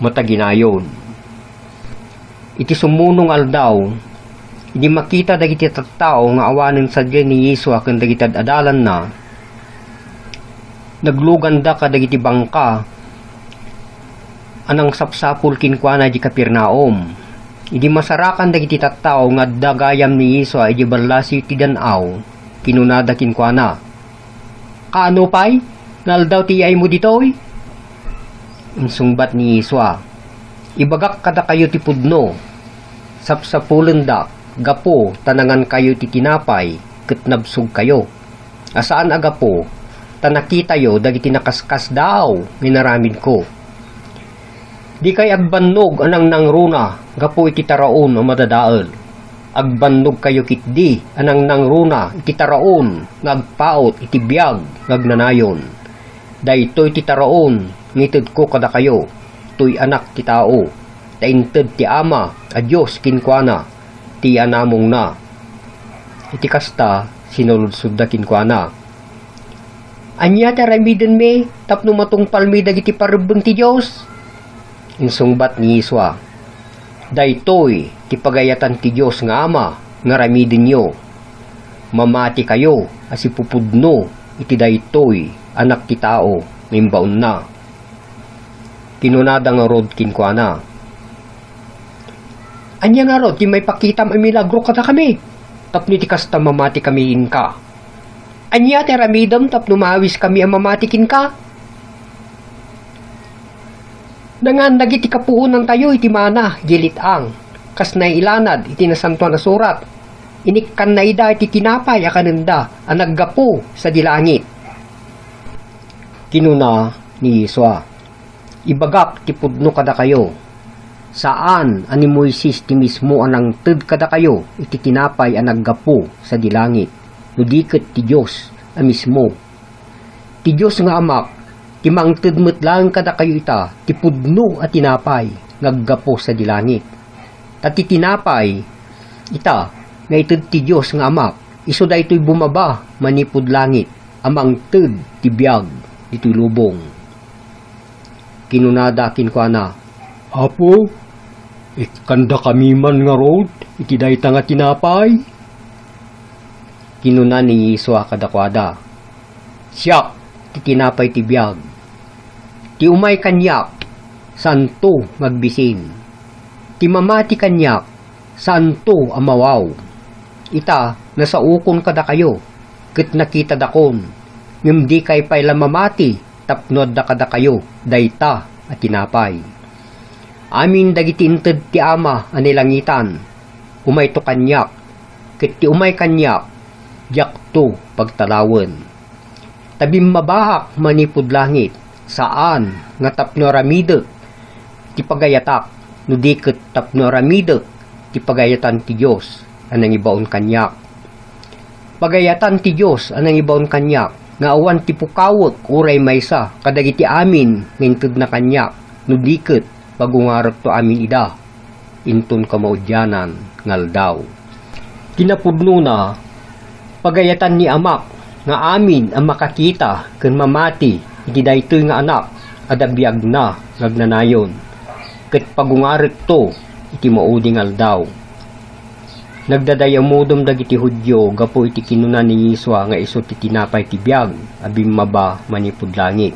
mataginayon." Iti sumuno nga aldaw, idi makita dagiti tattao nga awanen sadiay ni Yesua ken dagiti ad-adalanna, nagluganda kadagiti bangka a nangsapsapul kenkuana idiay Capernaum. Idi masarakan dagiti tattao nga adda gayam ni Yesua idiay ballasiw ti dan-aw, kinunada kenkuana, "Kaano pay nga aldaw ti iyaaymo ditoy?" Insungbat ni Yesua, "Ibagak kadakayo ti pudno. Sapsapulendak gapu ta nangankayo ti tinapay ket nabsogkayo, a saan a gapu ta nakitayo dagiti nakaskasdaaw nga inaramidko. Dikay agbannog a nangnangruna gapu iti taraon a madadael. Agbannogkayo ketdi a nangnangruna iti taraon nga agpaut iti biag nga agnanayon. Daytoy ti taraon nga itedko kadakayo, toy Anak ti Tao, ta inted ti Ama a Dios kenkuana ti iyanamongna." Iti kasta, sinaludsodda kenkuana, "Ania ti aramidenmi tapno matungpalmi dagiti parebbeng ti Dios?" Insungbat ni Yesua, "Daytoy ti pagayatan ti Dios nga Ama nga aramidenyo. Mamatikayo a sipupudno iti daytoy Anak ti Tao nga imbaonna." Kinunada ngarud kenkuana, "Ania ngarud ti maipakitam a milagro kadakami tapno iti kasta mamatikami kenka? Ania ti aramidem tapno maawiskami a mamati kenka? Nangan dagiti kapuonantayo iti mana idiay let-ang, kas nailanad iti Nasantoan a Surat, 'Inikkanna ida iti tinapay a kanenda a naggapu sadi langit.'" Kinuna ni Yesua, "Ibagak ti pudno kadakayo, saan a ni Moises ti mismo a nangted kadakayo iti tinapay a naggapu sadi langit, no di ket ti Dios a mismo. Ti Dios nga Amak ti mangted met laeng kadakayo ita ti pudno a tinapay nga aggapu sadi langit. Ta ti tinapay ita nga ited ti Dios nga Amak, Isu daytoy bumaba manipud langit a mangted ti biag ditoy lubong. Kinunada kenkuana, "Apo, ikkandakami man ngarud iti dayta nga tinapay?" Kinuna ni Yesua kadakuada, "Siak ti tinapay ti biag. Ti umay kaniak, saanto nga agbisin. Ti mamati kaniak, saanto a mawaw. Ita, nasaokon kadakayo, ket nakitadakon, ngem dikay pay la mamati tapno adda kadakayo dayta a tinapay. Amin dagiti inted ti Ama a nailangitan, umayto kaniak, ket ti umay kaniak, diakto pagtalawen. Ta bimmabaak manipud langit, saan nga tapno aramidek ti pagayatak, no di ket tapno aramidek ti pagayatan ti Dios a nangibaon kaniak. Pagayatan ti Dios a nangibaon kaniak nga awan ti pukawek uray maysa kadagiti amin nga intedna kaniak, no di ket pagungarekto amin ida inton kamaudianan nga aldaw." Kinapudnona, pagayatan ni Amak nga amin a makakita ken mamati iti daytoy nga Anak a da biagna nga agnanayon, ket pagungarekto iti maudi nga aldaw. Nagdadayamudom dagiti Judio gapu iti kinuna ni Yesua nga isu ti tinapay ti biag a bimmaba manipud langit.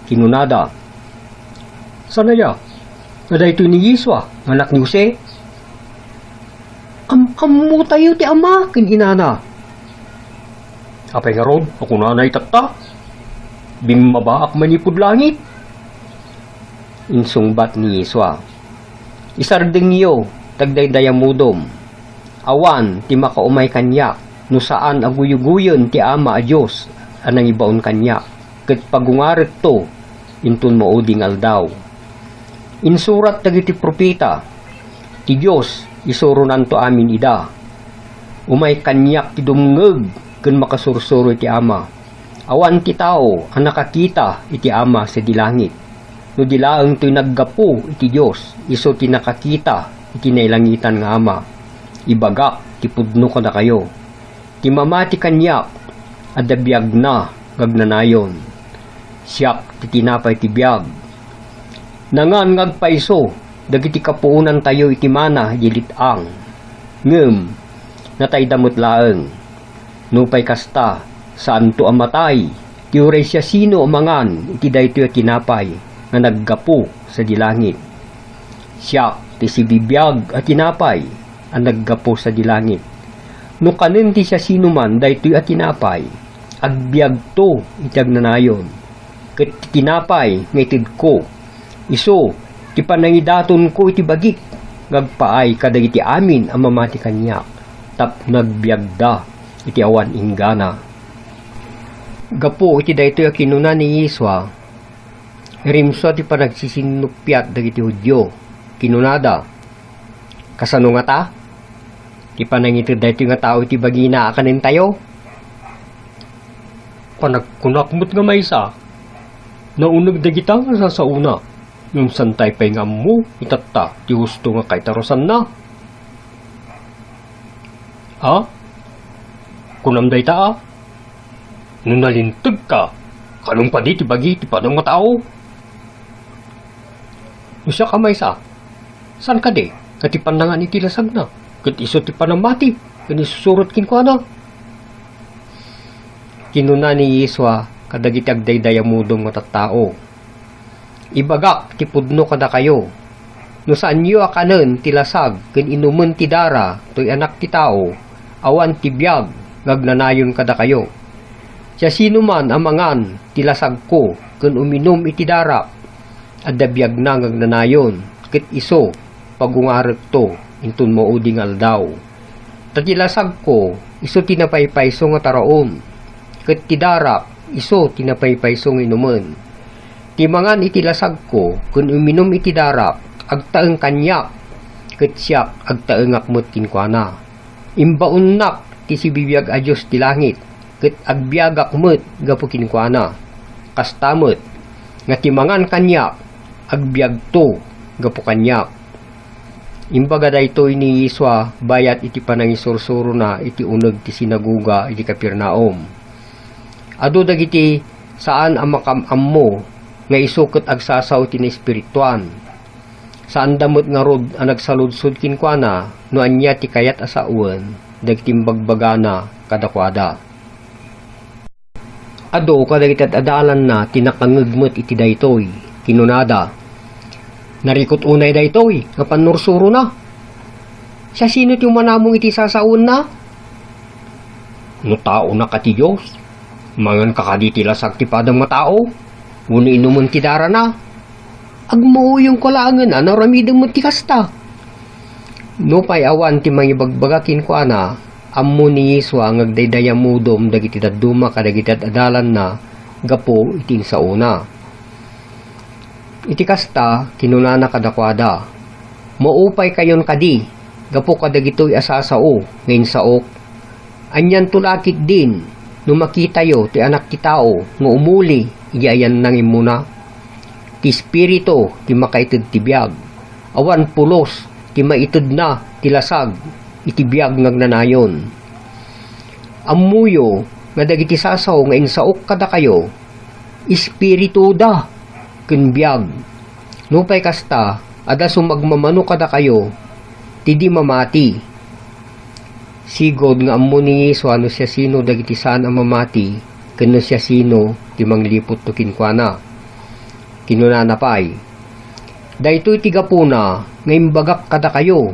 Kinunada, "Saan aya nga daytoy ni Yesua nga anak ni Jose? Am-ammotayo ti ama ken inana. Apay ngarud a kunana itatta, 'Bimmabaak manipud langit'?" Insungbat ni Yesua, "Isardengyo ti agdaydayamudom. Awan ti makaumay kaniak no saan a guyguyen ti Ama a Dios a nangibaon kaniak, ket pagungarekto inton maudi nga aldaw. Insurat dagiti profeta, 'Ti Dios isuronanto amin ida.' Umay kaniak ti dumngeg ken makasursuro iti Ama. Awan ti tao a nakakita iti Ama sadi langit, no di laeng toy naggapu iti Dios, isu ti nakakita iti nailangitan nga Ama. Ibagak ti pudno kadakayo, ti mamati kaniak, adda biagna nga agnanayon. Siak ti tinapay ti biag. Nangan nga agpayso dagiti kapuonantayo iti mana idiay lit-ang, ngem natayda met laeng. Nupay kasta, saanto a matay ti uray siasino a mangan iti daytoy a tinapay nga naggapu sadi langit. Siak ti sibibiag a tinapay a naggapu sadi langit. No kanen ti siasinoman daytoy a tinapay, agbiagto iti agnanayon. Ket ti tinapay nga itedko, isu ti panangidatonko iti bagik nga agpaay kadagiti amin a mamati kaniak, tapno agbiagda iti awan inggana." Gapu iti daytoy a kinuna ni Yesua, rimsua ti panagsisinnupiat dagiti Judio. Kinunada, "Kasano ngata? Ti panangited daytoy nga tao iti bagina a kanentayo? Panagkunak met nga maysa, nauneg dagita nga sasaona, ngem santay pay nga ammo itatta ti husto nga kaitarusanna. Ha? Kunam dayta a? No nalintegka, kaanum padi ti bagi ti padam nga tao? No siak a maysa, saan kadi nga ti pannangan iti lasagna, ket isu ti panammati ken isusurot kenkuana?" Kinuna ni Yesua kadagiti agdaydayamudom nga tattao, "Ibagak ti pudno kadakayo, no saanyo a kanen ti lasag ken inumen ti dara toy Anak ti Tao, awan ti biag nga agnanayon kadakayo. Siasinoman a mangan ti lasagko ken uminum iti darak, adda biagna nga agnanayon, ket isu, pagungarekto inton maudi nga aldaw. Ta ti lasagko, isu ti napaypayso nga taraon, ket ti darak, isu ti napaypayso nga inumen. Ti mangan iti lasagko ken uminum iti darak, agtaeng kaniak, ket siak, agtaengak met kenkuana. Imbaonnak ti sibibiag a Dios ti langit, ket agbiagak met gapu kenkuana. Kasta met nga ti mangan kaniak, agbiagto gapu kaniak." Imbaga daytoy ni Yesua bayat iti panangisursurona iti uneg ti sinagoga iti Capernaum. Adu dagiti saan a makaam-ammo nga isu ket agsasao iti naespirituan. Saanda met ngarud a nagsaludsod kenkuana no ania ti kayat a sawen dagiti imbagbagana kadakuada. Adu kadagiti ad-adalanna ti nakangngeg met iti daytoy. Kinunada, "Narikut unay daytoy nga pannursurona. Siasino ti umanamong iti sasawenna? No taonaka ti Dios, manganka kadi ti lasag ti padam nga tao, wenno inumen ti darana? Agmauyongko laengen a naaramidem met ti kasta." Nupay awan ti mangibagbaga kenkuana, ammo ni Yesua nga agdaydayamudom dagiti dadduma kadagiti ad-adalanna gapu iti insaona. Iti kasta, kinunana kadakuada, "Maupaykayon kadi gapu kadagitoy a sasao nga insaok? Anianto la ketdin no makitayo ti Anak ti Tao nga umuli idiay ayan nangimmuna? Ti Espiritu ti makaited ti biag. Awan pulos ti maitedna ti lasag iti biag nga agnanayon. Ammoyo nga dagiti sasao nga insaok kadakayo, espirituda ken biag. Nupay kasta, adda sumagmamano kadakayo ti di mamati." Sigud nga ammo ni Yesua no siasino dagiti saan a mamati ken no siasino ti mangliputto kenkuana. Kinunana pay, "Daytoy ti gapuna nga imbagak kadakayo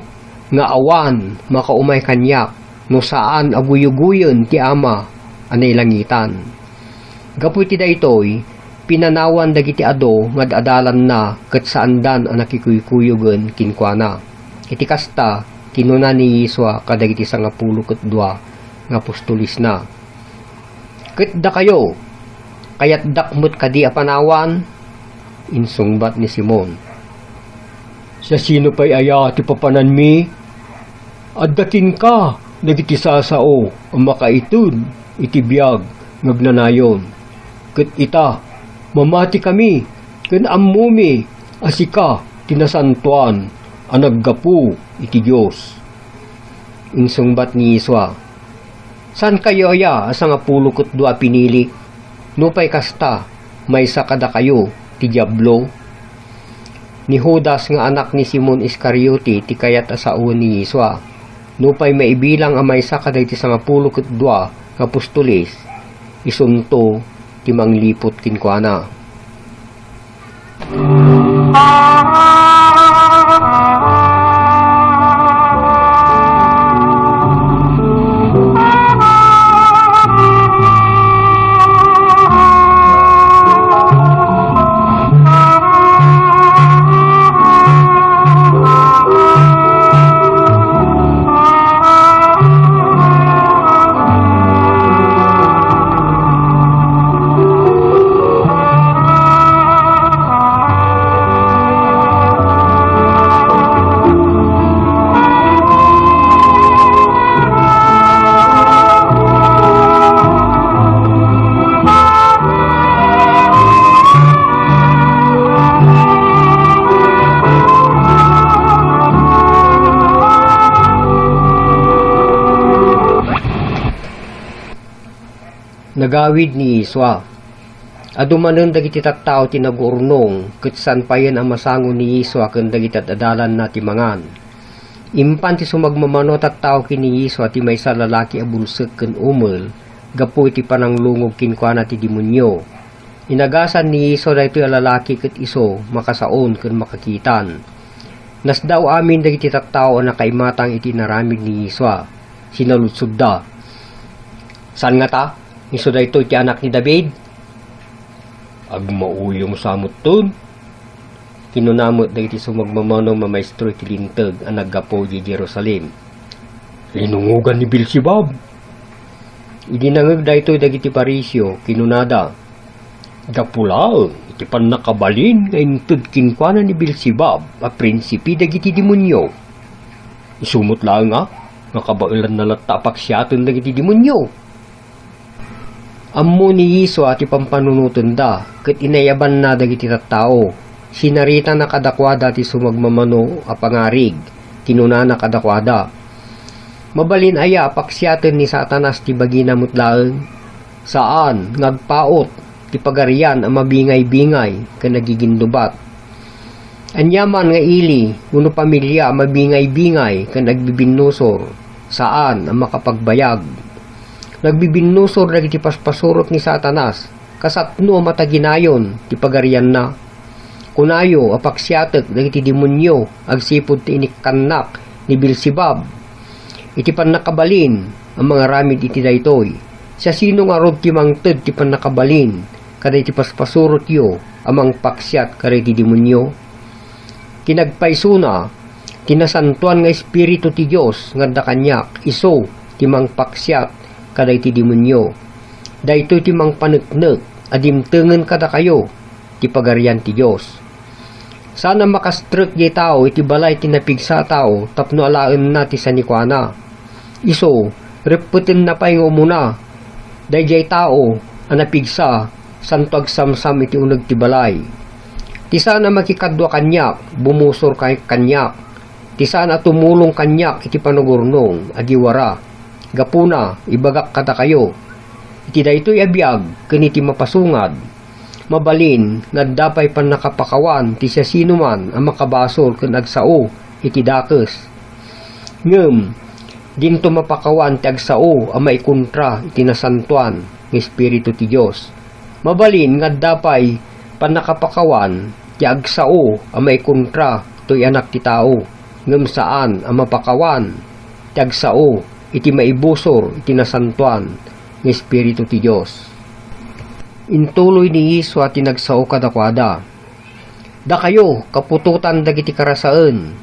nga awan makaumay kaniak no saan a guyugoyen ti Ama a nailangitan." Gapu iti daytoy, pinanawan dagiti adu nga ad-adalanna ket saandan a nakikuykuyogen kenkuana. Iti kasta, kinuna ni Yesua kadagiti sangapulo ket dua nga apostolesna, "Ket dakayo, kayatdak met kadi a panawan?" Insungbat ni Simon, "Siasino pay aya ti papananmi? Adda kenka dagiti sasao a makaited iti biag nga agnanayon. Ket ita, mamatikami ken ammomi a sika ti Nasantoan a naggapu iti Dios." Insungbat ni Yesua, "Saankayo aya a sangapulo ket dua a pinilik? Nupay kasta, maysa kadakayo ti Diablo." Ni Judas nga anak ni Simon Iscariote ti kayat a sawen ni Yesua. Nupay maibilang a maysa kadagiti sangapulo ket dua nga apostoles, isunto ti mangliput kenkuana. Nagawid ni Yesua. Adu manen dagiti tattao ti naguurnong, ket saan payen a masango ni Yesua ken dagiti ad-adalanna ti mangan. Impan ti sumagmamano a tattao ken ni Yesua ti maysa a lalaki a bulsek ken umel gapu iti pananglungog kenkuana ti demonio. Inagasan ni Yesua daytoy a lalaki ket isu makasaon ken makakitan. Nasdaaw amin dagiti tattao a nakaimatang iti inaramid ni Yesua. Sinaludsodda, "Saan ngata? Isu daytoy ti Anak ni David?" "Agmauyong sa metten," kinuna met dagiti sumagmamano a mamaestro iti Linteg a naggapu idiay Jerusalem. "Linungogan ni Beelzebub." Idi nangngeg daytoy dagiti Fariseo, kinunada, "Gapu laeng iti pannakabalin nga inted kenkuana ni Beelzebub a prinsipe dagiti demonio. Isu met laeng a nga kabaelanna latta a paksiaten dagiti demonio." Ammo ni Yesua ti pampanunotenda ket inayabanna dagiti tattao. Sinaritana kadakuada ti sumagmamano a pangarig. Kinunana kadakuada, "Mabalin aya a paksiaten ni Satanas ti bagina met laeng? Saan nga agpaut ti pagarian a mabingay-bingay ken agigindubat. Aniaman nga ili wenno pamilia a mabingay-bingay ken agbibinnusor, saan a makapagbayag. Nagbibinnusor dagiti paspasurot ni Satanas, kasatno a mataginayon ti pagarianna. Kunayo a paksiatek dagiti demonio agsipud ti inikkannak ni Beelzebub iti pannakabalin a mangaramid iti daytoy. Siasino ngarud ti mangted ti pannakabalin kadagiti paspasurotyo a mangpaksiat kadagiti demonio? Kinagpaysona, ti nasantoan nga Espiritu ti Dios nga adda kaniak, isu ti mangpaksiat kadagiti demonio. Daytoy ti mangpaneknek a dimtengen kadakayo ti Pagarian ti Dios. Saan a makastrek diay tao iti balay ti napigsa a tao tapno alaenna ti sanikuana. Isu, reppetenna pay nga umuna daydiay tao a napigsa, santo agsamsam iti uneg ti balay. Ti saan a makikadua kaniak, bumusor kay kaniak. Ti saan a tumulong kaniak iti panagurnong, agiwara. Gapuna, ibagak kadakayo, iti daytoy a biag ken iti mapasungad, mabalin nga adda pay pannakapakawan ti siasinoman a makabasol ken agsao iti dakes. Ngem dinto mapakawan ti agsao a maikontra iti nasantoan nga Espiritu ti Dios. Mabalin nga adda pay pannakapakawan ti agsao a maikontra toy Anak ti Tao, ngem saan a mapakawan ti agsao iti maibusor iti nasantoan nga Espiritu ti Dios." Intuloy ni Yesua ti nagsao kadakuada, "Dakayo, kaputotan dagiti karasaen,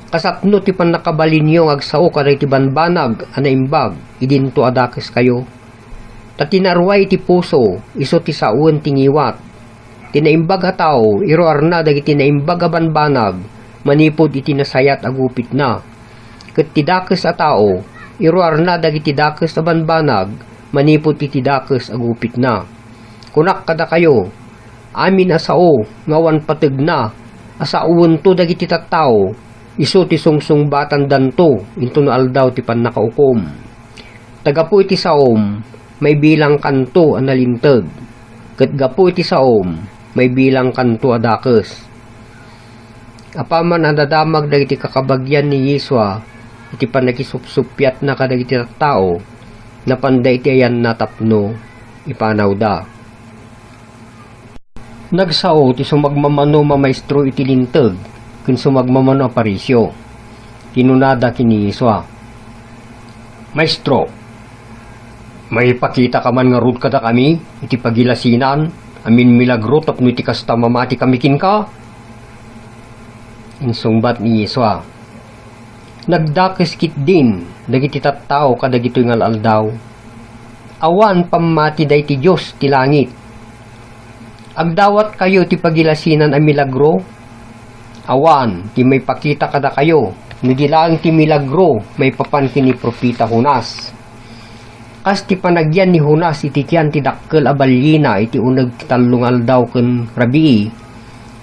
kasapno ti pannakabalinyo nga agsao kadagiti banbanag a naimbag idinto a dakeskayo? Ta ti naruay iti puso, isu ti sawen ti ngiwat. Ti naimbag a tao, iruarna dagiti naimbag a banbanag manipud iti nasayat a gupitna. Ket ti dakes a tao, iruarna dagiti dakes a banbanag manipud iti dakes a gupitna. Kunak kadakayo, amin a sao nga awan pategna a saoento dagiti tattao, isu ti sungsungbatandanto intono Aldaw ti Pannakaukom. Ta gapu iti saom, maibilangkanto a nalinteg, ket gapu iti saom, maibilangkanto a dakes." Apaman a nadamag dagiti kakabagian ni Yesua iti pannakisupsuppiatna kadagiti tattao, napanda iti ayanna tapno ipanawda. Nagsao ti sumagmamano mamaestro iti Linteg ken sumagmamano a Fariseo. Kinunada ken ni Yesua, "Maestro, maipakitaka man ngarud kadakami iti pagilasinan a minmilagro tapno iti kasta mamatikami kenka?" Insungbat ni Yesua, "Nagdakes ketdin dagiti tattao kadagitoy nga al-aldaw. Awan pammati daydi Dios ti langit. Agdawatkayo ti pagilasinan a milagro? Awan ti maipakita kadakayo no di laeng ti milagro maipapan ken ni Profeta Jonas. Kas ti panagyan ni Jonas iti tian ti dakkel a ballina iti uneg ti tallo nga aldaw ken rabii,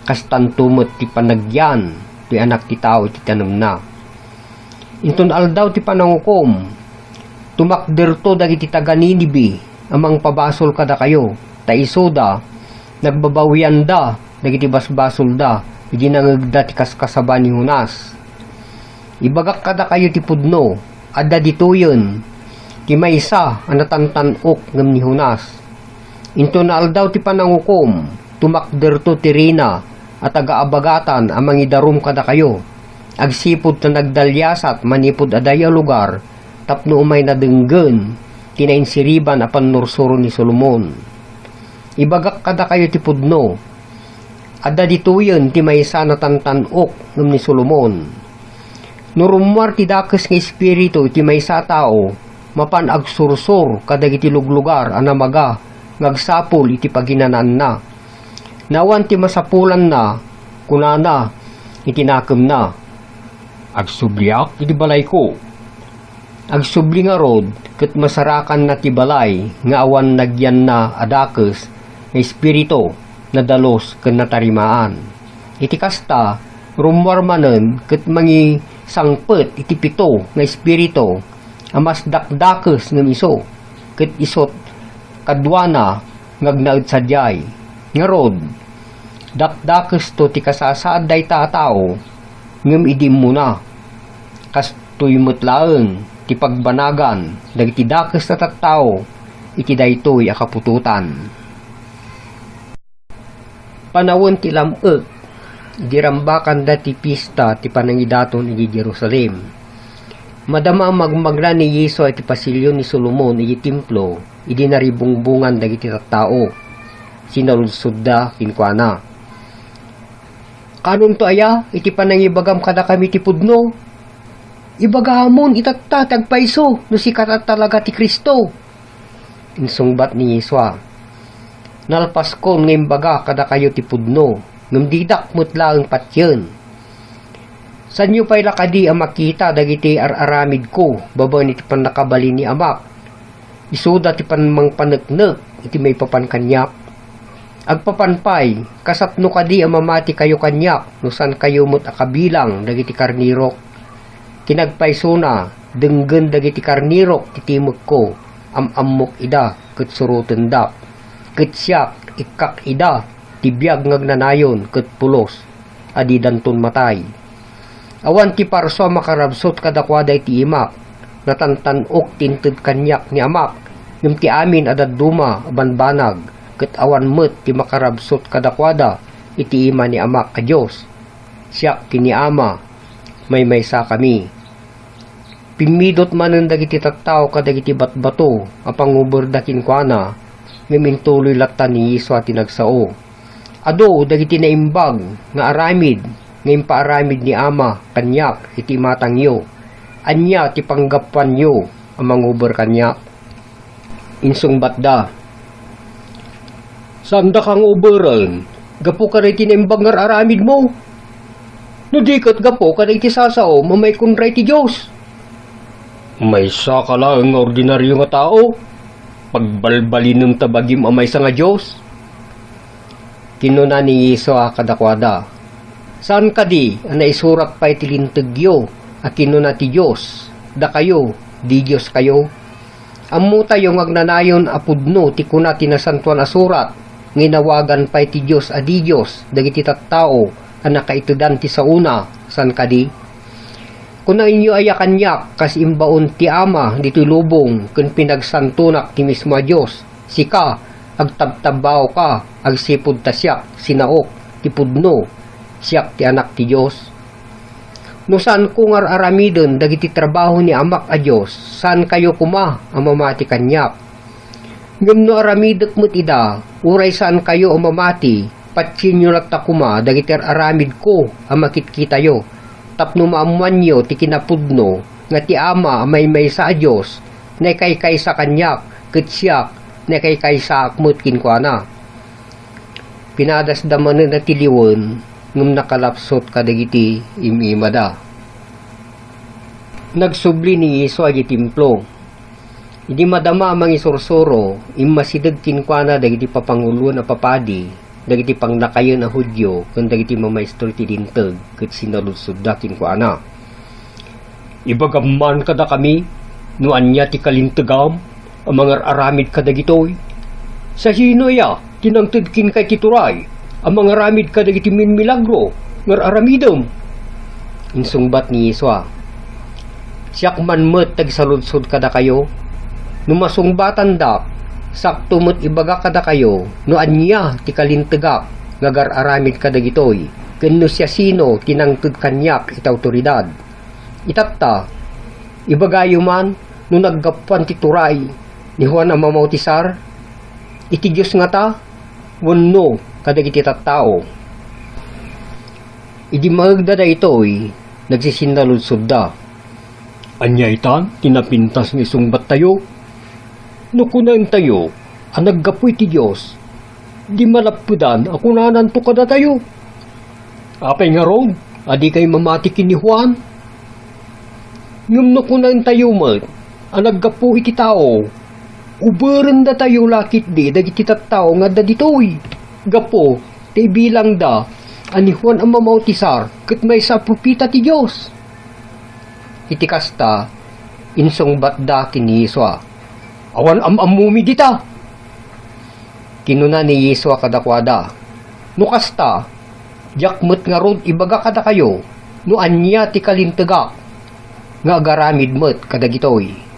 kastanto met ti panagyan ti Anak ti Tao iti tanemna. Inton Aldaw ti Panangukom, tumakderto dagiti taga-Ninive a mangpabasol kadakayo, ta isuda, nagbabawianda dagiti basbasolda idi nangegda ti kaskasaba ni Jonas. Ibagak kadakayo ti pudno, adda ditoyen ti maysa a natantan-ok ngem ni Jonas. Inton Aldaw ti Panangukom, tumakderto ti reyna a taga-abagatan a mangidarum kadakayo, agsipud ta nagdaliasat manipud adayo a lugar tapno umayna denggen ti nainsiriban a pannursuro ni Solomon. Ibagak kadakayo ti pudno, adda ditoyen ti maysa a natantan-ok ngem ni Solomon. No rummuar ti dakes nga espiritu iti maysa a tao, mapan agsursor kadagiti luglugar a namaga nga agsapul iti paginanaanna. Nawan ti masapulanna, kunana iti nakemna, 'Agsubliak iti balayko.' Agsubli ngarud ket masarakanna ti balay nga awan nagyanna a dakes nga espiritu, nadalus ken natarimaan. Iti kasta, rummuar manen ket mangi-, sangpet iti pito nga espiritu a mas dakdakes ngem isu, ket isut' kaduana nga agnaed sadiay. Ngarud, dakdakesto ti kasasaad dayta a tao, ngem idi immuna, kastoy met laeng ti pagbanagan dagiti dakes a tattao iti daytoy a kaputotan. Panawen ti lam-ek, idi rambakanda ti pista ti Panangidaton idiay Jerusalem. Madama a magmagna ni Yesua iti pasilio ni Solomon iti Templo idi naribungbongan dagiti tattao. Sinaludsodda kenkuana, "Kaanonto aya iti panangibagam kadakami ti pudno? Ibagamon itatta ti agpayso no sika talaga ti Cristo." Insungbat ni Yesua, "Nalpaskon nga imbaga kadakayo ti pudno, ngem didak met laeng patien. Saanyo pay la kadi a makita dagiti ar-aramidko babaen iti pannakabalin ni Amak? Isuda ti pannmangpaneknek iti maipapan kaniak. Agpapan pay, kasapno kadi a mamatikayo kaniak no saankayo met a kabilang dagiti karnerok? Kinagpaysona, denggen dagiti karnerok ti timekko, am-ammok ida ket surotendak. Ket siak, ikkak ida ti biag nga agnanayon ket pulos a didanton matay. Awan ti parso a makarabsut kadakuada iti imak. Natantan-ok ti inted kaniak ni Amak, ngem ti amin a dadduma a banbanag, ket awan met ti makarabsut kadakuada iti ima ni Amak a Dios. Siak ken ni Ama, maymaysakami." Pimmidut manen dagiti tattao kadagiti batbato a panguberda kenkuana, ngem intuloy latta ni Yesua ti nagsao. Adu dagiti naimbag nga aramid nga impaaramid ni Ama kaniak iti imatangyo. Ania ti panggapuanyo a manguber kaniak? Insungbatda, "Saandaka nga uberen gapu kadagiti naimbag nga ar-aramidmo, no di ket gapu kadagiti sasaom a maikunra iti Dios. Maysaka laeng nga ordinario nga tao, pagbalbalinem ta bagim a maysa nga Dios." Kinuna ni Yesua kadakuada, "Saan kadi a naisurat pay ti lintegyo a kinuna ti Dios, 'Dakayo, didioskayo'? Ammotayo nga agnanayon a pudno ti kuna ti Nasantoan a Surat nga inawagan pay ti Dios a didios dagiti tattao a nakaitedan ti saona, saan kadi? Kunaenyo aya kaniak kas imbaon ti Ama ditoy lubong ken pinagsantonak ti mismo a Dios. Sika, agtabtabbaoka agsipud ta siak sinaok ti pudno, siak ti Anak ti Dios. No saanko nga ar-aramiden dagiti trabaho ni Amak a Dios, saankayo koma a mamati kaniak. Ngem no aramidek met ida, uray saankayo a mamati, patienyo latta koma dagiti ar-aramidko a makitkitayo, tapno maammoanyo ti kinapudno nga ti Ama a maymaysa a Dios naikaykaysa kaniak, ket siak, naikaykaysaak met kenkuana." Pinadasda manen a tiliwen, ngem nakalapsut kadagiti im-imada. Nagsubli ni Yesua idiay Templo. Idi madama a mangisursuro, immasideg kenkuana dagiti papanguloen a papadi, dagiti panglakayen a Judio, ken dagiti mamaestro ti Linteg, ket sinaludsodda kenkuana, "Ibagam man kadakami no ania ti kalintegam a mangar-aramid kadagitoy? Siasino aya ti nangted kenka iti turay a mangaramid kadagiti milmilagro nga ar-aramidem?" Insungbat ni Yesua, "Siak man met ti agsaludsod kadakayo. No masungbatandak, sakto met ibaga kadakayo no ania ti kalintegak nga agar-aramid kadagitoy, ken no siasino ti nangted kaniak iti awtoridad. Itatta, ibagayo man no naggapuan ti turay ni Juan a Mamautisar iti Dios ngata wenno kadagiti tattao?" Idi maegda daytoy, nagsisinnaludsodda, "Ania itan ti napintas nga isungbattayo? No kunaentayo a naggapu iti Dios, di malappedan a kunananto kadatayo, 'Apay ngarud a dikay mamati ken ni Juan?' Ngem no kunaentayo met a naggapu iti tao, uberendatayo la ketdi dagiti tattao nga adda ditoy, gapu ta ibilangda a ni Juan a Mamautisar ket maysa a propeta ti Dios." Iti kasta, insungbatda ken ni Yesua, "Awan am-ammomi dita!" Kinuna ni Yesua kadakuada, "No kasta, diak met ngarud ibaga kadakayo no ania ti kalintegak nga agaramid met kadagitoy."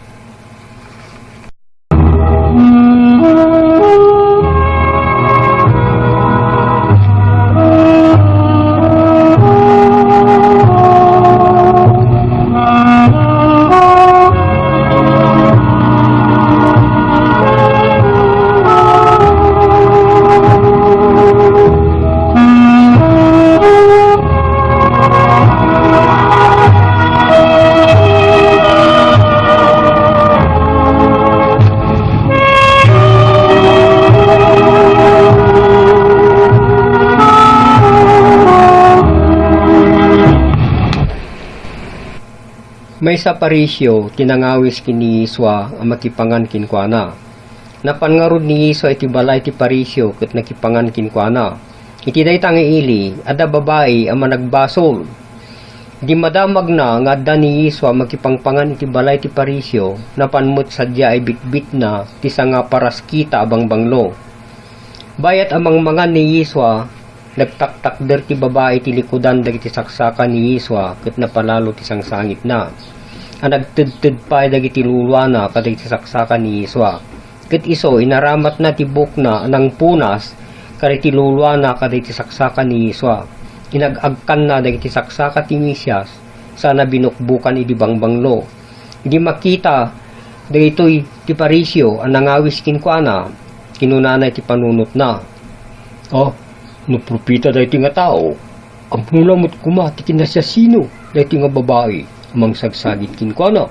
Maysa a Pariseo ti nangawis ken ni Yesua a makipangan kenkuana. Napan ngarud ni Yesua iti balay ti Pariseo ket nakipangan kenkuana. Iti dayta nga ili, adda babai a managbasol. Idi madamagna nga adda ni Yesua makipangpangan iti balay ti Pariseo, napan met sadiay bitbitna ti sangaparaskita a bangbanglo. Bayat a mangmangan ni Yesua, nagtaktakder ti babai iti likudan dagiti saksaka ni Yesua ket napalalo ti sangsangitna a nagtedted pay dagiti luluana kadagiti saksaka ni Yesua. Ket isu, inaramatna ti bukna a nangpunas kadagiti luluana kadagiti saksaka ni Yesua. Inag-agkanna dagiti saksaka ti Mesias sana binukbukan idi bangbanglo. Idi makita dagitoy ti Pariseo a nangawis kenkuana, kinunana iti panunotna, "Ah, no propeta daytoy nga tao, ammona met koma ti kinasiasino daytoy nga babai a mangsagsagit kenkuana.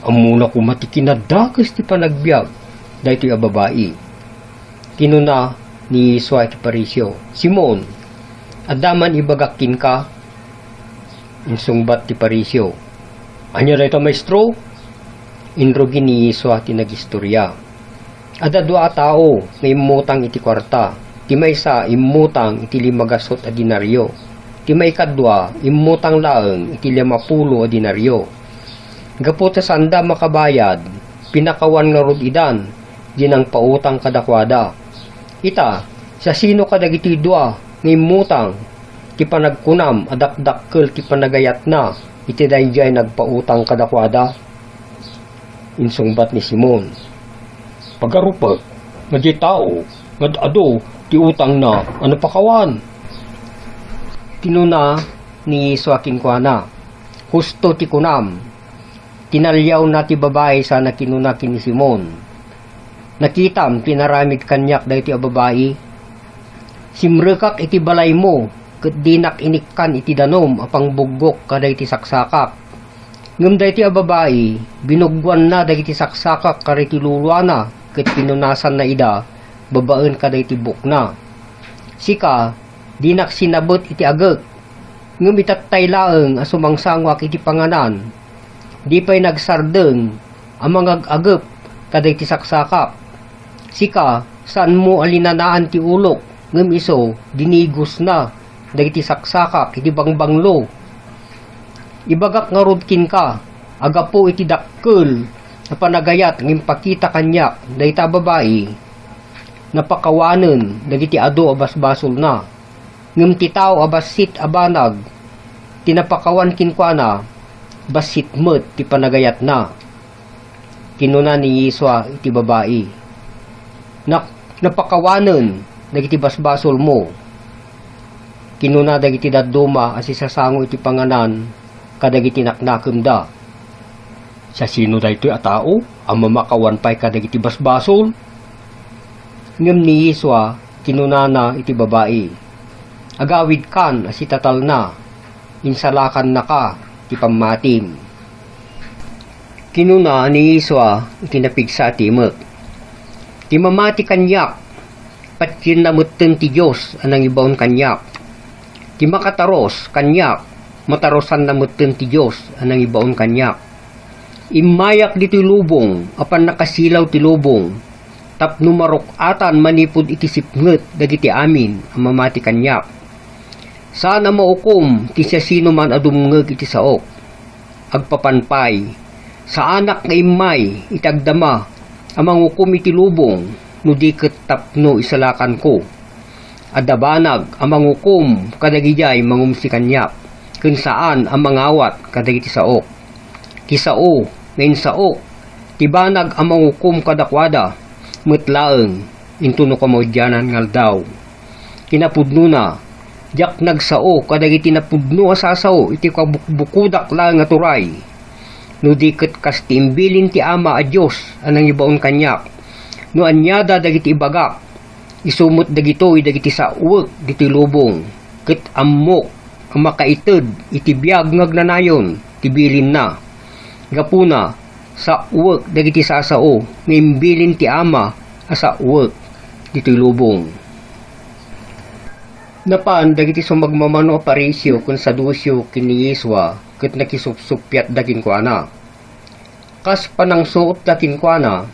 Ammona koma ti kinadakes ti panagbiag daytoy a babai." Kinuna ni Yesua iti Pariseo, "Simon, adda man ibagak kenka?" Insungbat ti Pariseo, "Ania dayta, Maestro?" Inrugi ni Yesua ti nagistoria, "Adda dua a tao nga immutang iti kuarta. Ti maysa immutang iti lima gasut a denario. Ti maikadua immutang laeng iti limapulo a denario. Gapu ta saanda makabayad, pinakawan ngarud idan di nangpautang kadakuada. Ita, siasino kadagiti dua nga immutang ti panagkunam a dakdakkel ti panagayatna iti daydiay nagpautang kadakuada?" Insungbat ni Simon, "Pagarupek nga diay tao nga ad-adu ti utangna a napakawan." Kinuna ni Yesua kenkuana, "Husto ti kunam." Tinaliawna ti babai sana kinuna ken ni Simon, "Nakitam ti inaramid kaniak daytoy a babai? Simrekak iti balaymo ket dinak inikkan iti danum a pangbugbog kadagiti saksakak. Ngem daytoy a babai, binuggoanna dagiti saksakak kadagiti luluana ket pinunasanna ida babaen kadagiti bukna. Sika, dinak sinabet iti agek, ngem itattay laeng a sumangsangoak iti panganan. Di pay nagsardeng a mangag-agep kadagiti saksakak. Sika, saanmo a linanaan ti ulok, ngem isu, dinigosna dagiti saksakak iti bangbanglo. Ibagak ngarud kenka a gapu iti dakkel a panagayat nga impakita kaniak dayta a babai, napakawanen dagiti adu a basbasolna. Ngem ti tao a bassit a banag ti napakawan kenkuana, bassit met ti panagayatna." Kinuna ni Yesua iti babai, "Nak-, napakawanen dagiti basbasolmo." Kinuna dagiti dadduma a sisasango iti panganan kadagiti naknakemda, "Siasino daytoy a tao a mamakawan pay kadagiti basbasol?" Ngem ni Yesua, kinunana iti babai, "Agawidkan a sitatalna, insalakannaka ti pammatim." Kinuna ni Yesua iti napigsa a timek, "Ti mamati kaniak, patienna metten ti Dios a nangibaon kaniak. Ti makatarus kaniak, matarusanna metten ti Dios a nangibaon kaniak. Immayak ditoy lubong a pannakasilaw ti lubong, tapno maruk-atan manipud iti sipnget dagiti amin a mamati kaniak. Saan a maukom ti siasinoman a dumngeg iti saok." Agpapan pay, saanak nga immay iti agdama a mangukom iti lubong no di ket tapno isalakanko. Adda banag a mangukom kadagidiay mangumsi kaniak, ken saan a mangawat kadagiti saok. Ti sao nga insaok, ti banag a mangukom kadakuada met laeng intono kamaudianan nga aldaw. Kinapudnona, diak nagsao kadagiti napudno a sasao iti kabukbukodak laeng a turay. No di ket kas ti imbilin ti Ama a Dios a nangibaon kaniak, no aniada dagiti ibagak, isu met dagitoy dagiti saoek ditoy lubong, ket ammok a makaited iti biag nga agnanayon ti bilinna. Gapuna, saoek dagiti sasao nga imbilin ti Ama a saoek ditoy lubong. Napan dagiti sumagmamano a Pariseo ken Saduceo ken ni Yesua ket nakisupsuppiatda kenkuana. Kas panangsuotda kenkuana,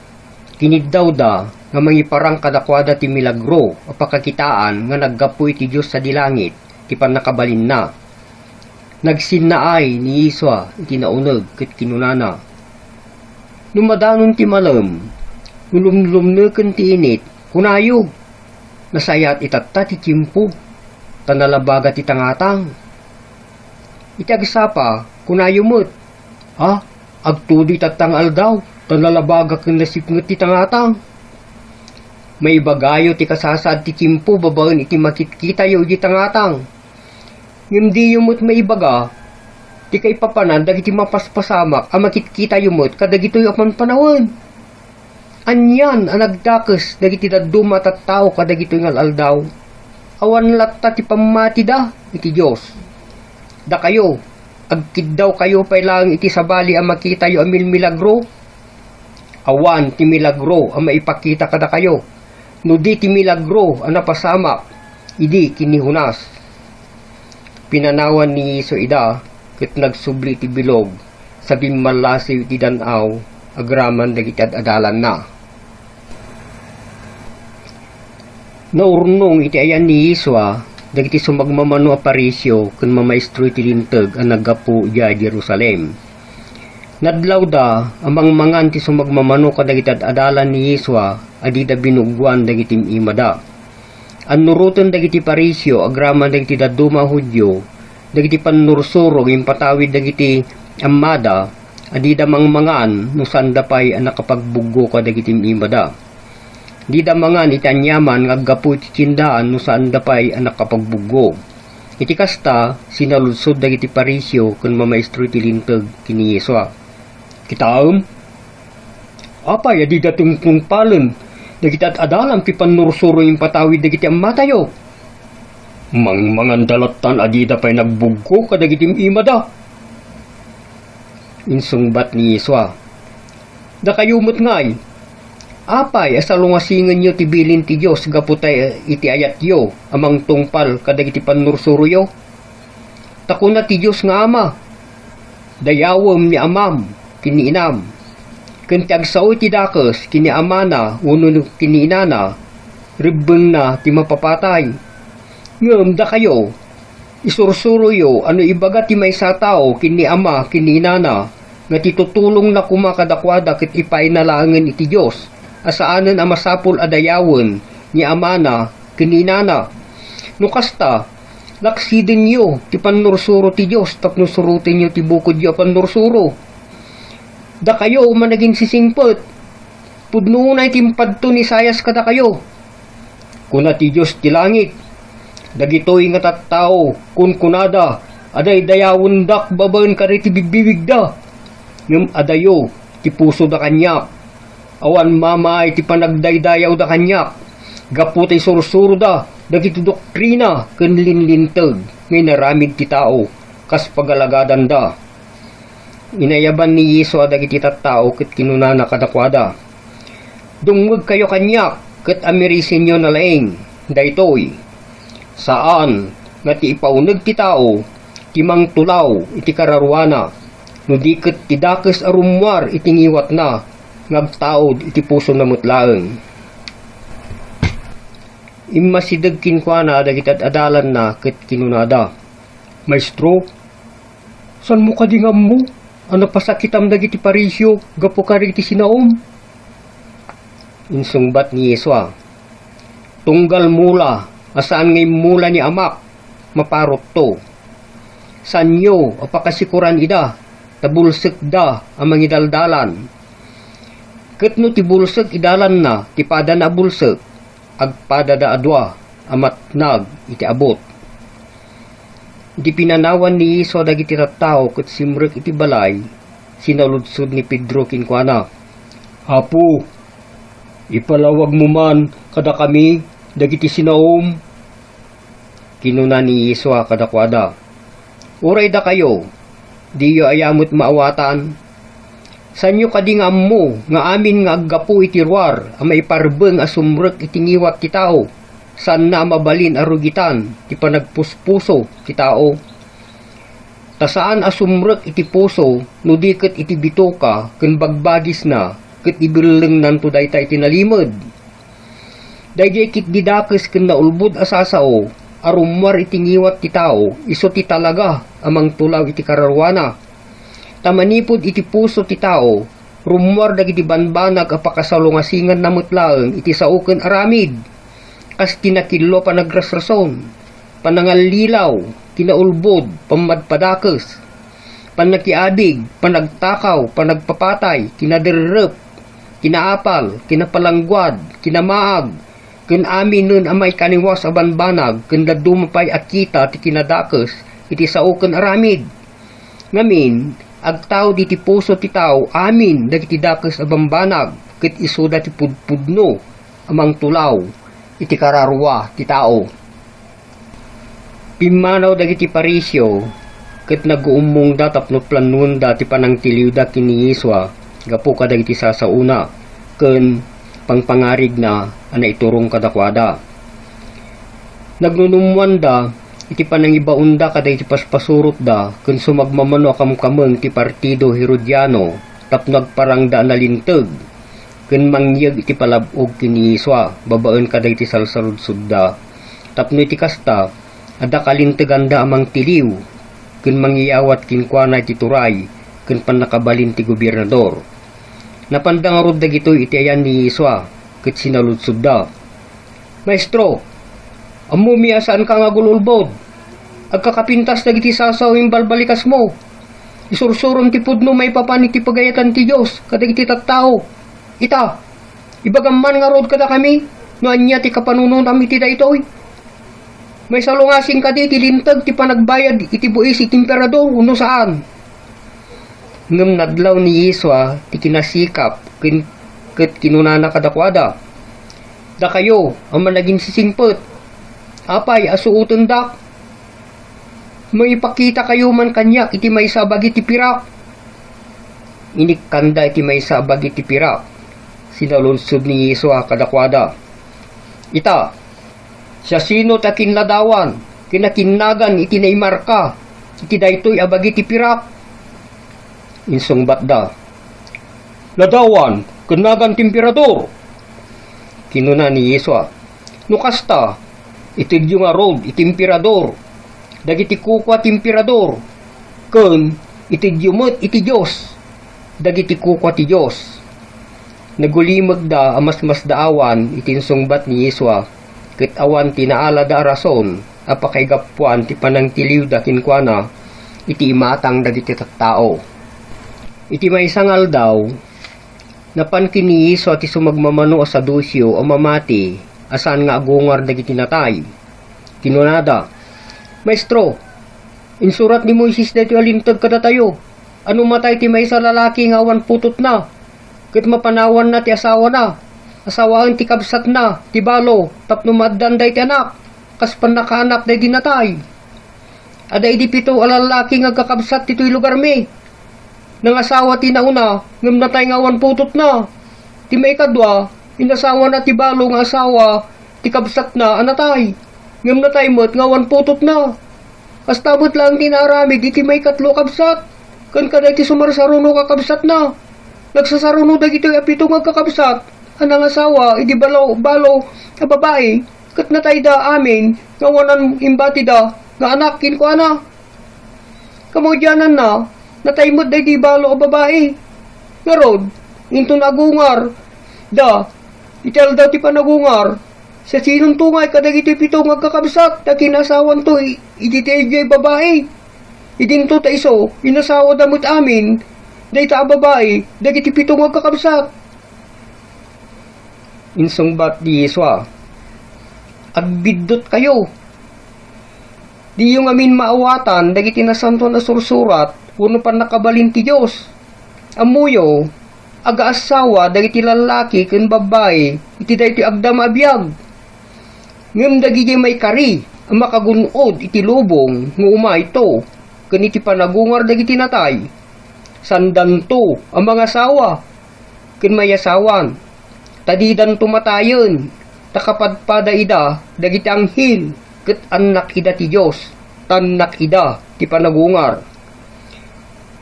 kiniddawda nga mangiparang kadakuada ti milagro a pakakitaan nga naggapu iti Dios sadi langit ti pannakabalinna. Nagsinnaay ni Yesua iti nauneg ket kinunana, "No madanon ti malem, no lumlumneken ti init, kunayo, 'Nasayaat itatta ti tiempo, ta nalabaga ti tangatang.' Iti agsapa, kunayo met, 'A, agtudo itatta nga aldaw, ta nalabaga ken nasipnget ti tangatang.' Maibagayo ti kasasaad ti tiempo babaen iti makitkitayo iti tangatang. Ngem diyo met maibaga ti kaipapanan dagiti mapaspasamak a makitkitayo met kadagitoy a panpanawen. Anian a nagdakes dagiti dadduma a tattao kadagitoy nga al-aldaw. Awan latta ti pammatida iti Dios. Dakayo, agkiddawkayo pay laeng iti sabali a makitayo a milmilagro? Awan ti milagro a maipakita kadakayo, no di ti milagro a napasamak idi ken ni Jonas." Pinanawan ni Yesu ida ket nagsubli iti bilog sa bimmallasiw iti dan-aw agraman dagiti ad-adalanna. Naurnong iti ayan ni Yesua dagiti sumagmamano a Pariseo ken mamaestro iti Linteg a naggapu idiay Jerusalem. Nadlawda a mangmangan ti sumagmamano kadagiti ad-adalan ni Yesua a dida binugoan dagiti im-imada. Annuroten dagiti Pariseo agraman dagiti dadduma a Judio dagiti pannursuro nga impatawid dagiti ammada a dida mangmangan no saanda pay a nakapagbuggo kadagiti im-imada. Dida mangan iti aniaman nga aggapu iti tiendaan no saanda pay a nakapagbuggo. Iti kasta, sinaludsod dagiti Pariseo ken mamaestro iti Linteg ken ni Yesua, "Kitaem, apay a dida tungtungpalen dagiti ad-adalam ti pannursuro nga impatawid dagiti ammatayo? Mangmanganda lattan a dida pay nagbuggo kadagiti im-imada." Insungbat ni Yesua, "Dakayo met ngay, apay a salungasingenyo ti bilin ti Dios gapu ta iti ayatyo a mangtungpal kadagiti pannursuroyo? Ta kuna ti Dios nga Ama, 'Dayawem ni amam ken ni inam,' ken ti agsao iti dakes ken ni amana wenno ken ni inana, rebbengna ti mapapatay. Ngem dakayo, isursuroyo a no ibaga ti maysa a tao ken ni ama ken ni inana nga ti tutulongna koma kadakuada ket ipaayna laengen iti Dios a saanen a masapul a dayawen ni amana ken ni inana. No kasta, laksidenyo ti pannursuro ti Dios tapno surotenyo ti bukodyo a pannursuro. Dakayo a managinsisingpet, pudno unay ti impadto ni Isaias kadakayo. Kuna ti Dios ti langit, 'Dagitoy nga tattao, kunkunada, a daydayawendak babaen kadagiti bigbigbigda.' Ngem adayo ti pusoda kaniak. Awan mamaay ti panagdaydayawda kaniak, gapu ta isursuroda dagiti doktrina ken linlinteg nga inaramid ti tao kas pagalagadanda." Inayaban ni Yesua dagiti tattao ket kinunana kadakuada, "Dumngegkayo kaniak ket amirisenyo na laeng daytoy. Saan nga ti ipauneg ti tao ti mangtulaw iti kararuana, no di ket ti dakes a rummuar iti ngiwatna nga agtaud iti pusona met laeng." Immasideg kenkuana dagiti ad-adalanna ket kinunada, "Maestro, saanmo kadi nga ammo a napasakitam dagiti Parisio gapu kadagiti sinaom?" Insungbat ni Yesua, "Tunggal mula a saan nga immula ni Amak, maparutto. Saanyo a pakasikoran ida, ta bulsekda a mangidaldalan. Ket no ti bulsek idalanna ti padana a bulsek, agpadada a dua a matnag iti abut." Idi pinanawan ni Yesua dagiti tattao ket simrek iti balay, sinaludsod ni Pedro kenkuana, "Apo, ipalawagmo man kadakami dagiti sinaom?" Kinuna ni Yesua kadakuada, "Uray dakayo, diyo aya met maawatan? Saanyo kadi nga ammo nga amin nga aggapu iti ruar a maiparbeng a sumrek iti ngiwat ti tao, saanna a mabalin a rugitan ti panagpuspuso ti tao? Ta saan a sumrek iti puso no di ket iti bitoka ken bagbagisna, ket ibellengnanto dayta iti nalimed. Daydiay ketdi dakes ken naulbod a sasao a rummuar iti ngiwat ti tao, isu ti talaga a mangtulaw iti kararuana. Ta manipud iti puso ti tao, rummuar dagiti banbanag a pakasalungasinganna met laeng iti sao ken aramid, kas ti nakillo a panagrasrason, panangallilaw, kinaulbod, pammadpadakes, pannakiabig, panagtakaw, panagpapatay, kinaderrep, kinaapal, kinapalangguad, kinamaag, ken aminen a maikaniwas a banbanag, ken dadduma pay a kita ti kinadakes iti sao ken aramid. Ngamin, agtaud iti puso ti tao amin dagiti dakes a bambanag, ket isuda ti pudpudno a mangtulaw iti kararua ti tao." Pimmanaw dagiti Parisio ket naguummongda tapno planoenda ti panangtiliwda ken ni Yesua gapu kadagiti sasaona ken pangpangarigna a naiturong kadakuada. Nagnunummoanda iti panangibaonda kadagiti paspasurotda ken sumagmamano a kamkameng ti partido Herodiano tapno agparangda a nalinteg ken mangyeg iti palab-og ken ni Yesua babaen kadagiti salsaludsodda. Tapno iti kasta, adda kalinteganda a mangtiliw ken mangiyawat kenkuana iti turay ken pannakabalin ti gobernador. Napanda ngarud dagitoy iti ayan ni Yesua ket sinaludsodda, "Maestro, ammomi a saanka nga agul-ulbod. Agkakapintas dagiti sasao imbalbalikasmo. Isursurom ti pudno maipapan iti pagayatan ti Dios kadagiti tattao. Ita, ibagam man ngarud kadakami no ania ti kapanunotam iti daytoy. Maisalungasing kadi ti linteg ti panagbayad iti buis iti emperador wenno saan?" Ngem nadlaw ni Yesua ti kinasikap ken, ket kinunana kadakuada, "Dakayo a managinsisingpet, apay a suotendak? Mangipakitakayo man kaniak iti maysa a bagi ti pirak." Inikkanda iti maysa a bagi ti pirak. Sinaludsod ni Yesua kadakuada, "Ita, siasino ti akinnadawan ken akinnagan iti naimarka iti daytoy a bagi ti pirak?" Insungbatda, "Nadawan ken nagan ti emperador." Kinuna ni Yesua, "No kasta, itedyo ngarud iti emperador dagiti kukua ti emperador, ken itedyo met iti Dios dagiti kukua ti Dios." Nagulimekda a masmasdaawan iti insungbat ni Yesua, ket awan ti naalada a rason a pakaigapuan ti panangtiliwda kenkuana iti imatang dagiti tattao. Iti maysa nga aldaw, napan ken ni Yesua ti sumagmamano a Saduceo a mamati a saan nga agungar dagiti natay. Kinunada, "Maestro, insurat ni Moises daytoy a linteg kadatayo, a no matay ti maysa a lalaki nga awan putotna, ket mapanawanna ti asawana, a sawaen ti kabsatna ti balo tapno maaddaan daydi anak, kas pannakaanak daydi natay. Adda idi pito a lallaki nga agkakabsat ditoy lugarmi. Nangasawa ti nauna, ngem natay nga awan putotna. Ti maikadua, inasawana ti balo nga asawa ti kabsatna a natay, ngem natay met nga awan putotna. Kasta met laeng ti naaramid iti maikatlo a kabsat, ken kadagiti sumarsarunok a kabsatna. Nagsasaruno dagitoy a pito nga agkakabsat a nangasawa idi balo, balo a babai, ket natayda amin nga awanan imbatida nga anak kenkuana. Kamaudiananna, Natay met daydi balo a babai. Ngarud, inton agungar da iti aldaw ti panagungar, siasinonto ngay kadagiti pito nga agkakabsat ta kinaasawanto i-, iti daydiay babai? Idinto ta isu, inasawada met amin dayta a babai dagiti pito nga agkakabsat. Insungbat ni Yesua, "Agbiddutkayo! Diyo ngamin maawatan dagiti nasantoan a sursurat wenno pannakabalin ti Dios. Ammoyo, agaassawa dagiti lallaki ken babbai iti daytoy agdama a biag. Ngem dagiti maikari a makagun-od iti lubong nga umayto ken iti panagungar dagiti natay, saandanto a mangasawa ken mayasawan, ta didanto matayen, ta kapadpada ida dagiti anghel, ket annak ida ti Dios, ta annak ida ti panagungar.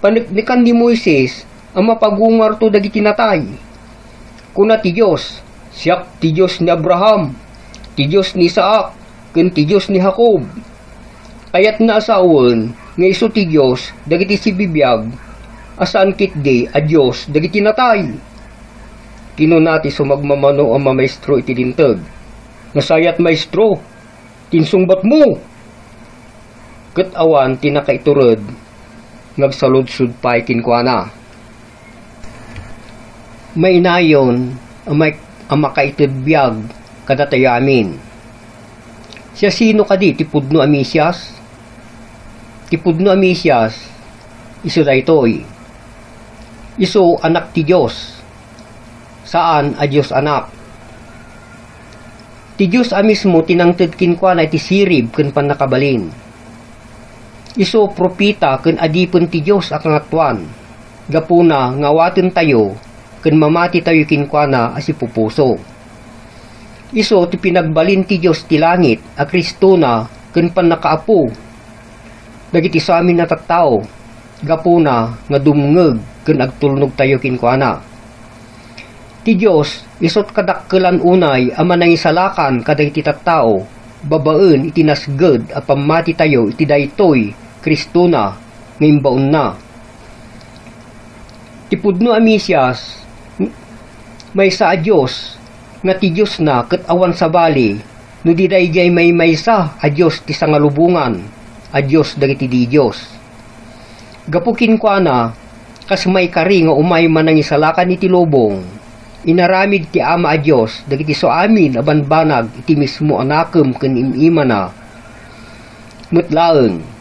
Paneknekan ni Moises a mapagungarto dagiti natay. Kuna ti Dios, 'Siak ti Dios ni Abraham, ti Dios ni Isaac, ken ti Dios ni Jacob.' Kayatna a sawen nga isu ti Dios dagiti sibibiag, a saan ketdi a Dios dagiti natay." Kinuna ti sumagmamano a mamaestro iti Linteg, "Nasayaat, Maestro, ti insungbatmo." Ket awan ti nakaitured nga agsaludsod pay kenkuana. Mainayon a may-, a makaited biag kadatayo amin. Siasino kadi ti pudno a Mesias? Ti pudno a Mesias, isu daytoy. Isu Anak ti Dios, saan a Dios Anak. Ti Dios a mismo ti nangted kenkuana iti sirib ken pannakabalin. Isu propeta ken adipen ti Dios a Kangatoan, gapuna nga awatentayo ken mamatitayo kenkuana a sipupuso. Isu ti pinagbalin ti Dios ti langit a Kristona ken pannakaapo dagiti samin a tattao, gapuna nga dumngeg ken agtulnogtayo kenkuana. Ti Dios isut' kadakkelan unay a manangisalakan kadagiti tattao babaen iti nasged a pammatitayo iti daytoy Kristona nga imbaonna. Ti pudno a Mesias, maysa a Dios, nga ti Diosna ket awan sabali, no di daydiay maymaysa a Dios ti sangalubongan a Dios dagiti didios. Gapu kenkuana, kas maikari nga umay manangisalakan iti lubong, inaramid ti Ama a Dios dagiti isuamin a banbanag iti mismo a nakem ken im-imana met laeng.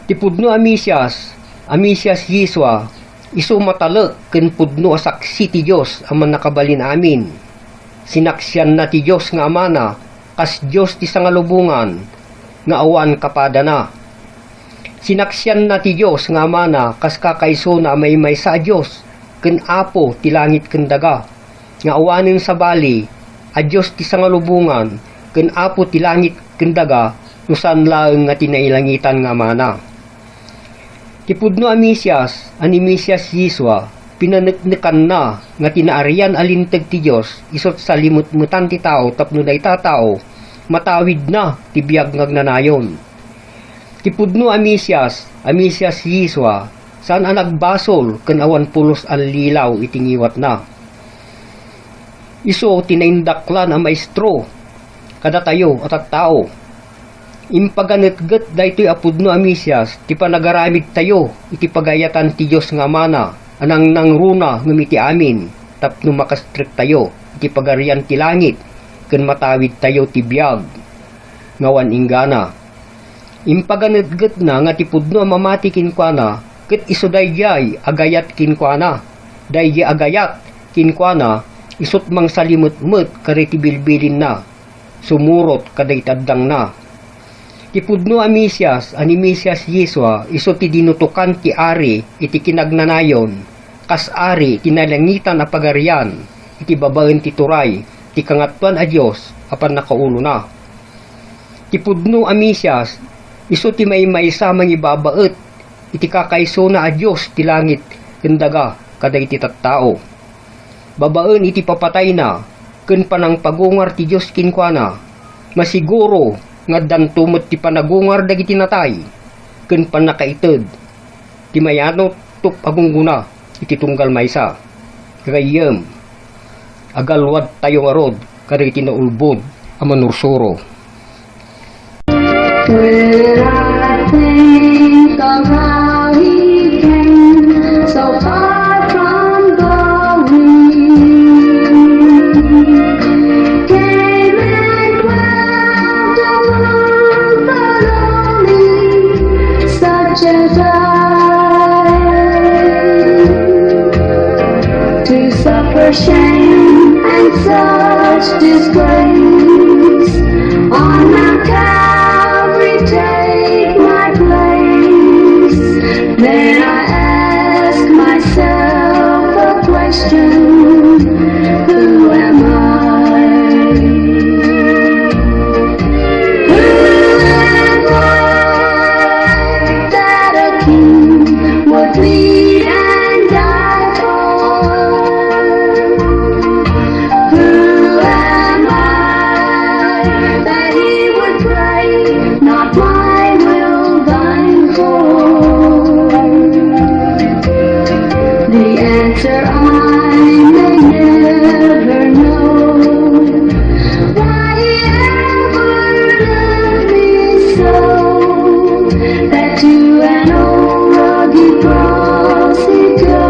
Ti pudno a Mesias, a Mesias Yesua, isu matalek ken pudno a saksi ti Dios a Mannakabalin-amin. Sinaksianna ti Dios nga Amana kas Dios ti sangalubongan nga awan kapadana. Sinaksianna ti Dios nga Amana kas kakaisuna a maymaysa a Dios ken Apo ti langit ken daga, nga awanen sabali a Dios ti sangalubongan ken Apo ti langit ken daga no saan laeng nga ti nailangitan nga Amana. Ti pudno a Mesias a ni Mesias Yesua, pinaneknekanna nga ti naarian a linteg ti Dios isut' salimetmetan ti tao tapno dayta a tao matawidna ti biag nga agnanayon. Ti pudno a Mesias a Mesias Yesua, saan a nagbasol ken awan pulos a lilaw iti ngiwatna. Isu ti naindaklan a maestro kadatayo a tattao. Impaganetget daytoy a pudno a Mesias ti panagaramidtayo iti pagayatan ti Dios nga Amana a nangnangruna ngem iti amin tapno makastrektayo iti Pagarian ti Langit ken matawidtayo ti biag nga awan inggana. Impaganetgetna nga ti pudno a mamati kenkuana ket isu daydiay a gayat kenkuana. Daydiay a gayat kenkuana isut' mangsalimetmet kadagiti bilbilinna, sumurot kadagiti addangna. Ti pudno a Mesias a ni Mesias Yesua isu ti dinutokan ti Ari iti kinagnanayon, kas Ari iti nalangitan a pagarian iti babaen ti turay ti Kangatoan a Dios a pannakaulona. Ti pudno a Mesias isu ti maymaysa a mangibabaet iti kakaisuna a Dios ti langit ken daga kadagiti tattao. Babaen iti papatayna ken panangpagungar ti Dios kenkuana, masiguro nga addanto met ti panagungar dagiti natay. ken pannakaited ti mayano tapno agunggona iti tunggal maysa. Gagayyem, agalwadtayo ngarud kadagiti naulbod a manursuro. When I think of how he came so far from going, came and dwelt among the lonely, such as I, to suffer shame and such disgrace. On Mount Calvary, take my place. Then I ask myself a question: who am I? Who am I that a king would bleed and die for? Who am I that he would pray, "Not my will, thine for"? The answer I may never know. Why he ever loved me so, that to an old rugged cross he'd go?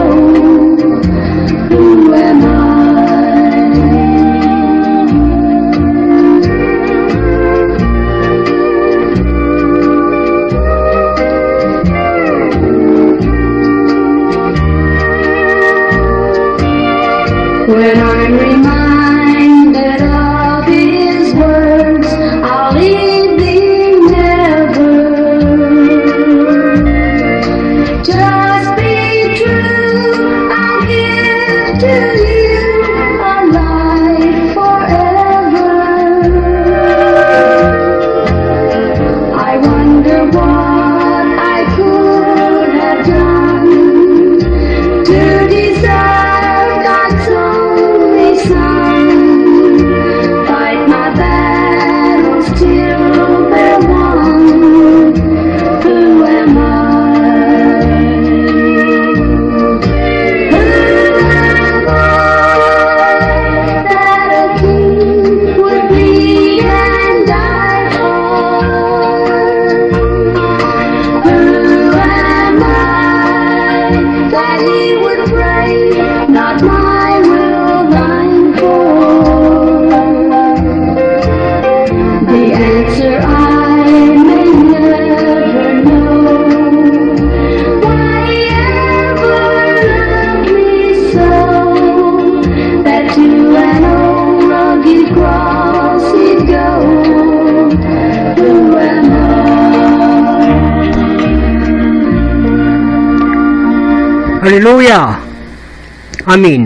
Who am I? When I'm reminded of his words, I'll leave thee never. Just be true, I'll give to you a life forever. I wonder what I could have done to deserve God's only Son. Fight my battles till they're won. Who am I? Who am I that a king would bleed and die for? Who am I that he would pray, "Not my will, thine for"? The answer I may never know. Why he ever loved me so, that to an old rugged cross he'd go? Who am I? Hallelujah. Amen.